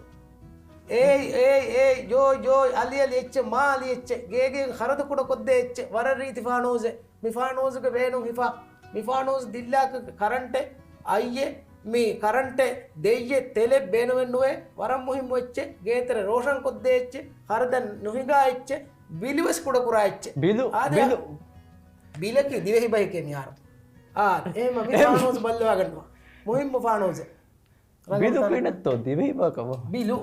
އޭއް، އޭއް، އޭއް، ޖޯ، ޖޯ، އަލި، އަލި އެއްޗެއް، މާ އަލި އެއްޗެއް، ގޭގެ ޚަރަދު ކުޑަ ކޮށްދޭ އެއްޗެއް، ވަރަށް ރީތި ފާނޫސް، މި ފާނޫސްގެ ބޭނުން ހިފާ، މި ފާނޫސް ދިއްލާކަށް ކަރަންޓެއް، އައްޔެ، މި ކަރަންޓެއް ދެއްޔެ ތެލެއް ބޭނުމެއް ނުވޭ، ވަރަށް މުހިއްމު އެއްޗެއް، ގޭތެރެ ރޯޝަން ކޮށްދޭ އެއްޗެއް، ޚަރަދަށް ނުހިނގާ އެއްޗެއް، ބިލުވެސް ކުޑަކުރާ އެއްޗެއް. ބިލު، އާދެ، ބިލު. ބިލަކީ ދިވެހި ބަހެކޭ މިހާރު. އާ، އެހެމަ މި އެހެމަ. ފާނޫސް ބައްލަވާގަންނަވާ. މުހިއްމު ފާނޫސް. ބިލު ކިނެއްތޯ ދިވެހި ބަހަކަށް ވާ. ބިލު.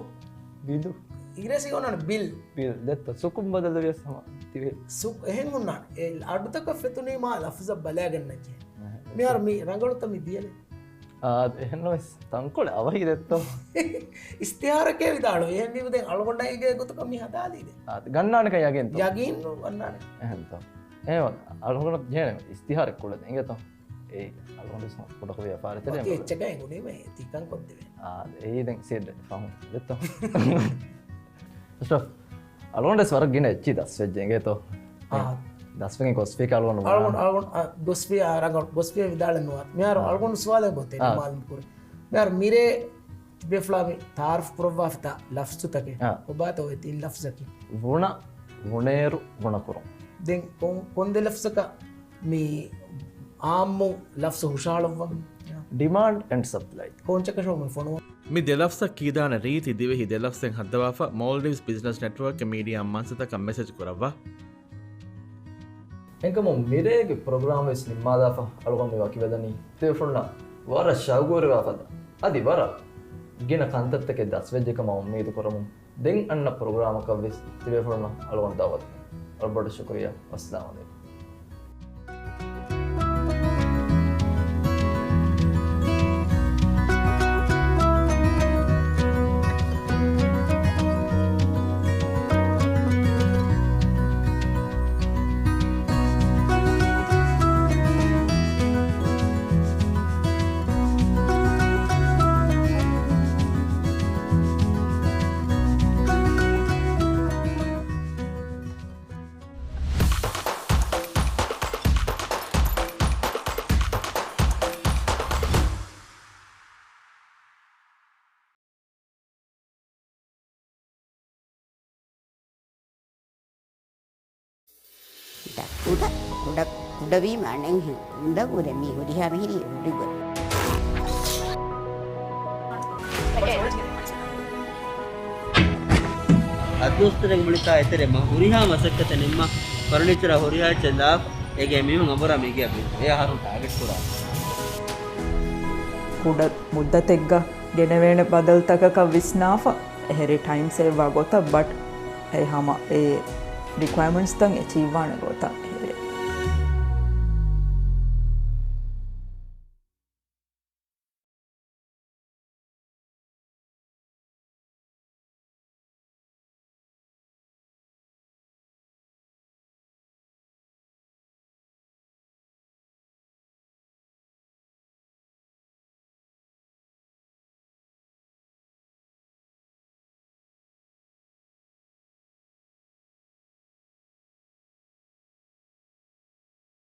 ބިލު. އިނގިރޭސި އޮންނާނެ ބިލް. ބިލް. ދެއްތޯ ސުކުން ބަދަލު ވިޔަސް ހަމަ ދިވެހި. ސުކް އެހެން އޮންނާނެ. އެ އަޑުތަކަށް ފެތުނީ މާ ލަފްޒަށް ބަލާގަންނަން ޖެހޭ. އެހެން. މިހާރު މި ރަނގަޅުތަ މި ދިޔަލެއް؟ އާ، އެހެންނަމަވެސް ތަންކޮޅެއް އަވަހީ ދެއްތޯ. އިސްތިހާރަކޭ ވިދާޅުވި. އެހެންވީމަ ދެން އަޅުގަނޑާއިގެ ގޮތަކަށް މި ހަދާލީ ދެން. އާ، ގަންނާނެކަން ޔަގީންތޯ؟ ޔަގީން ގަންނާނެ. އެހެންތޯ. އެހެން އަޅުގަނޑަށް ޖެހޭނެ އިސްތިހާރަ ކުޅެދެން އިނގޭތޯ. އެއީ އަޅުގަނޑު ވެސް ކުޑަކޮށް ވިޔަފާރިތެރޭ ވަކި އެއްޗަކަށް އެނގުނީމަ ތިކަން ކޮށްދެވޭނެ. އާ، އެއީ ދެން ސީޑް ފަހުން ދެއްތޯ. އަޝްރަފް، އަޅުގަނޑު ވެސް ވަރަށް ގިނަ އެއްޗި ދަސްވެއްޖެ އިނގޭތޯ. އާ. ދަސްވެގެން ގޮސްފީ ކަ އަޅުގަނޑު އަޅުގަނޑު، އަޅުގަނޑު، އާ، ގޮސްފީ އާ، ރަނގަޅު، ގޮސްފީ ވިދާޅެއް ނުވާ. މިހާރު އާ. އަޅުގަނޑު ސުވާލެއް ގޮތެއް އާ. މާލުމް ކުރި. މިހާރު މިރޭ ތިބޭފުޅާ މި ތާރަފް ކުރައްވާފިތާ ލަފްޒުތަކެއް. އާ. ކޮބާތޯ އޮތް ތިން ލަފްޒަކީ؟ ވުނަ، ވުނޭރު، ވުނަކުރުން. ދެން ކޮން، ކޮން ދެ ލަފްޒަކަށް މި އާއްމު ލަފްޒު ހުށަހަޅައްވަން؟ ޑިމާންޑް އެންޑް ސަޕްލައި. ކޯންޗަކަށޯ މި ފޮނުވަން؟ މި ދެ ލަފްޒަށް ކީދާނެ ރީތި ދިވެހި ދެ ލަފްޒެއް ހައްދަވާފަ، މޯލްޑިވްސް ބިޒްނަސް ނެޓްވަރކްގެ މީޑިއާ މަންސަތަކަށް މެސެޖް ކުރައްވާ. އެންކަމުން މިރޭގެ ޕްރޮގްރާމް ވެސް ނިންމާލާފަ އަޅުގަނޑު މި ވަކިވެލަނީ ތިބޭފުޅުންނަށް ވަރަށް ޝައުގުވެރިވާ ފަދަ، އަދި ވަރަށް ގިނަ ކަންތައްތަކެއް ދަސްވެއްޖެ ކަމަށް އުއްމީދު ކުރަމުން، ދެން އަންނަ ޕްރޮގްރާމަކަށް ވެސް ތިބޭފުޅުންނަށް އަޅުގަނޑު ދައުވަތު ދެން. ވަރަށް ބޮޑަށް ޝުކުރިއްޔާ. ވައްސަލާމް ޢަލައިކުމް. ކުޑަ، ކުޑަ، ކުޑަވީމަ އަނެއްހެން އުނދަގޫ ދެ މީ ހުރިހާ މިހިރީ ހުރިގޮތް. އަދުވަސްތަރެއް މުޅިތާ އެތެރެ މަ ހުރިހާ މަސައްކަތެއް ނިންމަ ފަރުނީޗަރާ ހުރިހާ އެއްޗެއް ލާފަ އޭގެ މީހުން އަނބުރާ މީގެ އެ އަހަރުން ޓާގެޓް ކުރާ. ކުޑަ މުއްދަތެއްގަ ގެނެވޭނެ ބަދަލުތަކަކަށް ވިސްނާފަ އެހެރީ ޓައިމް ސޭވްވާ ގޮތަށް، ބަޓް އެ ހަމަ އެ ރިކުއަރމަންޓްސްތައް އެޗީވްވާނެ ގޮތަށް.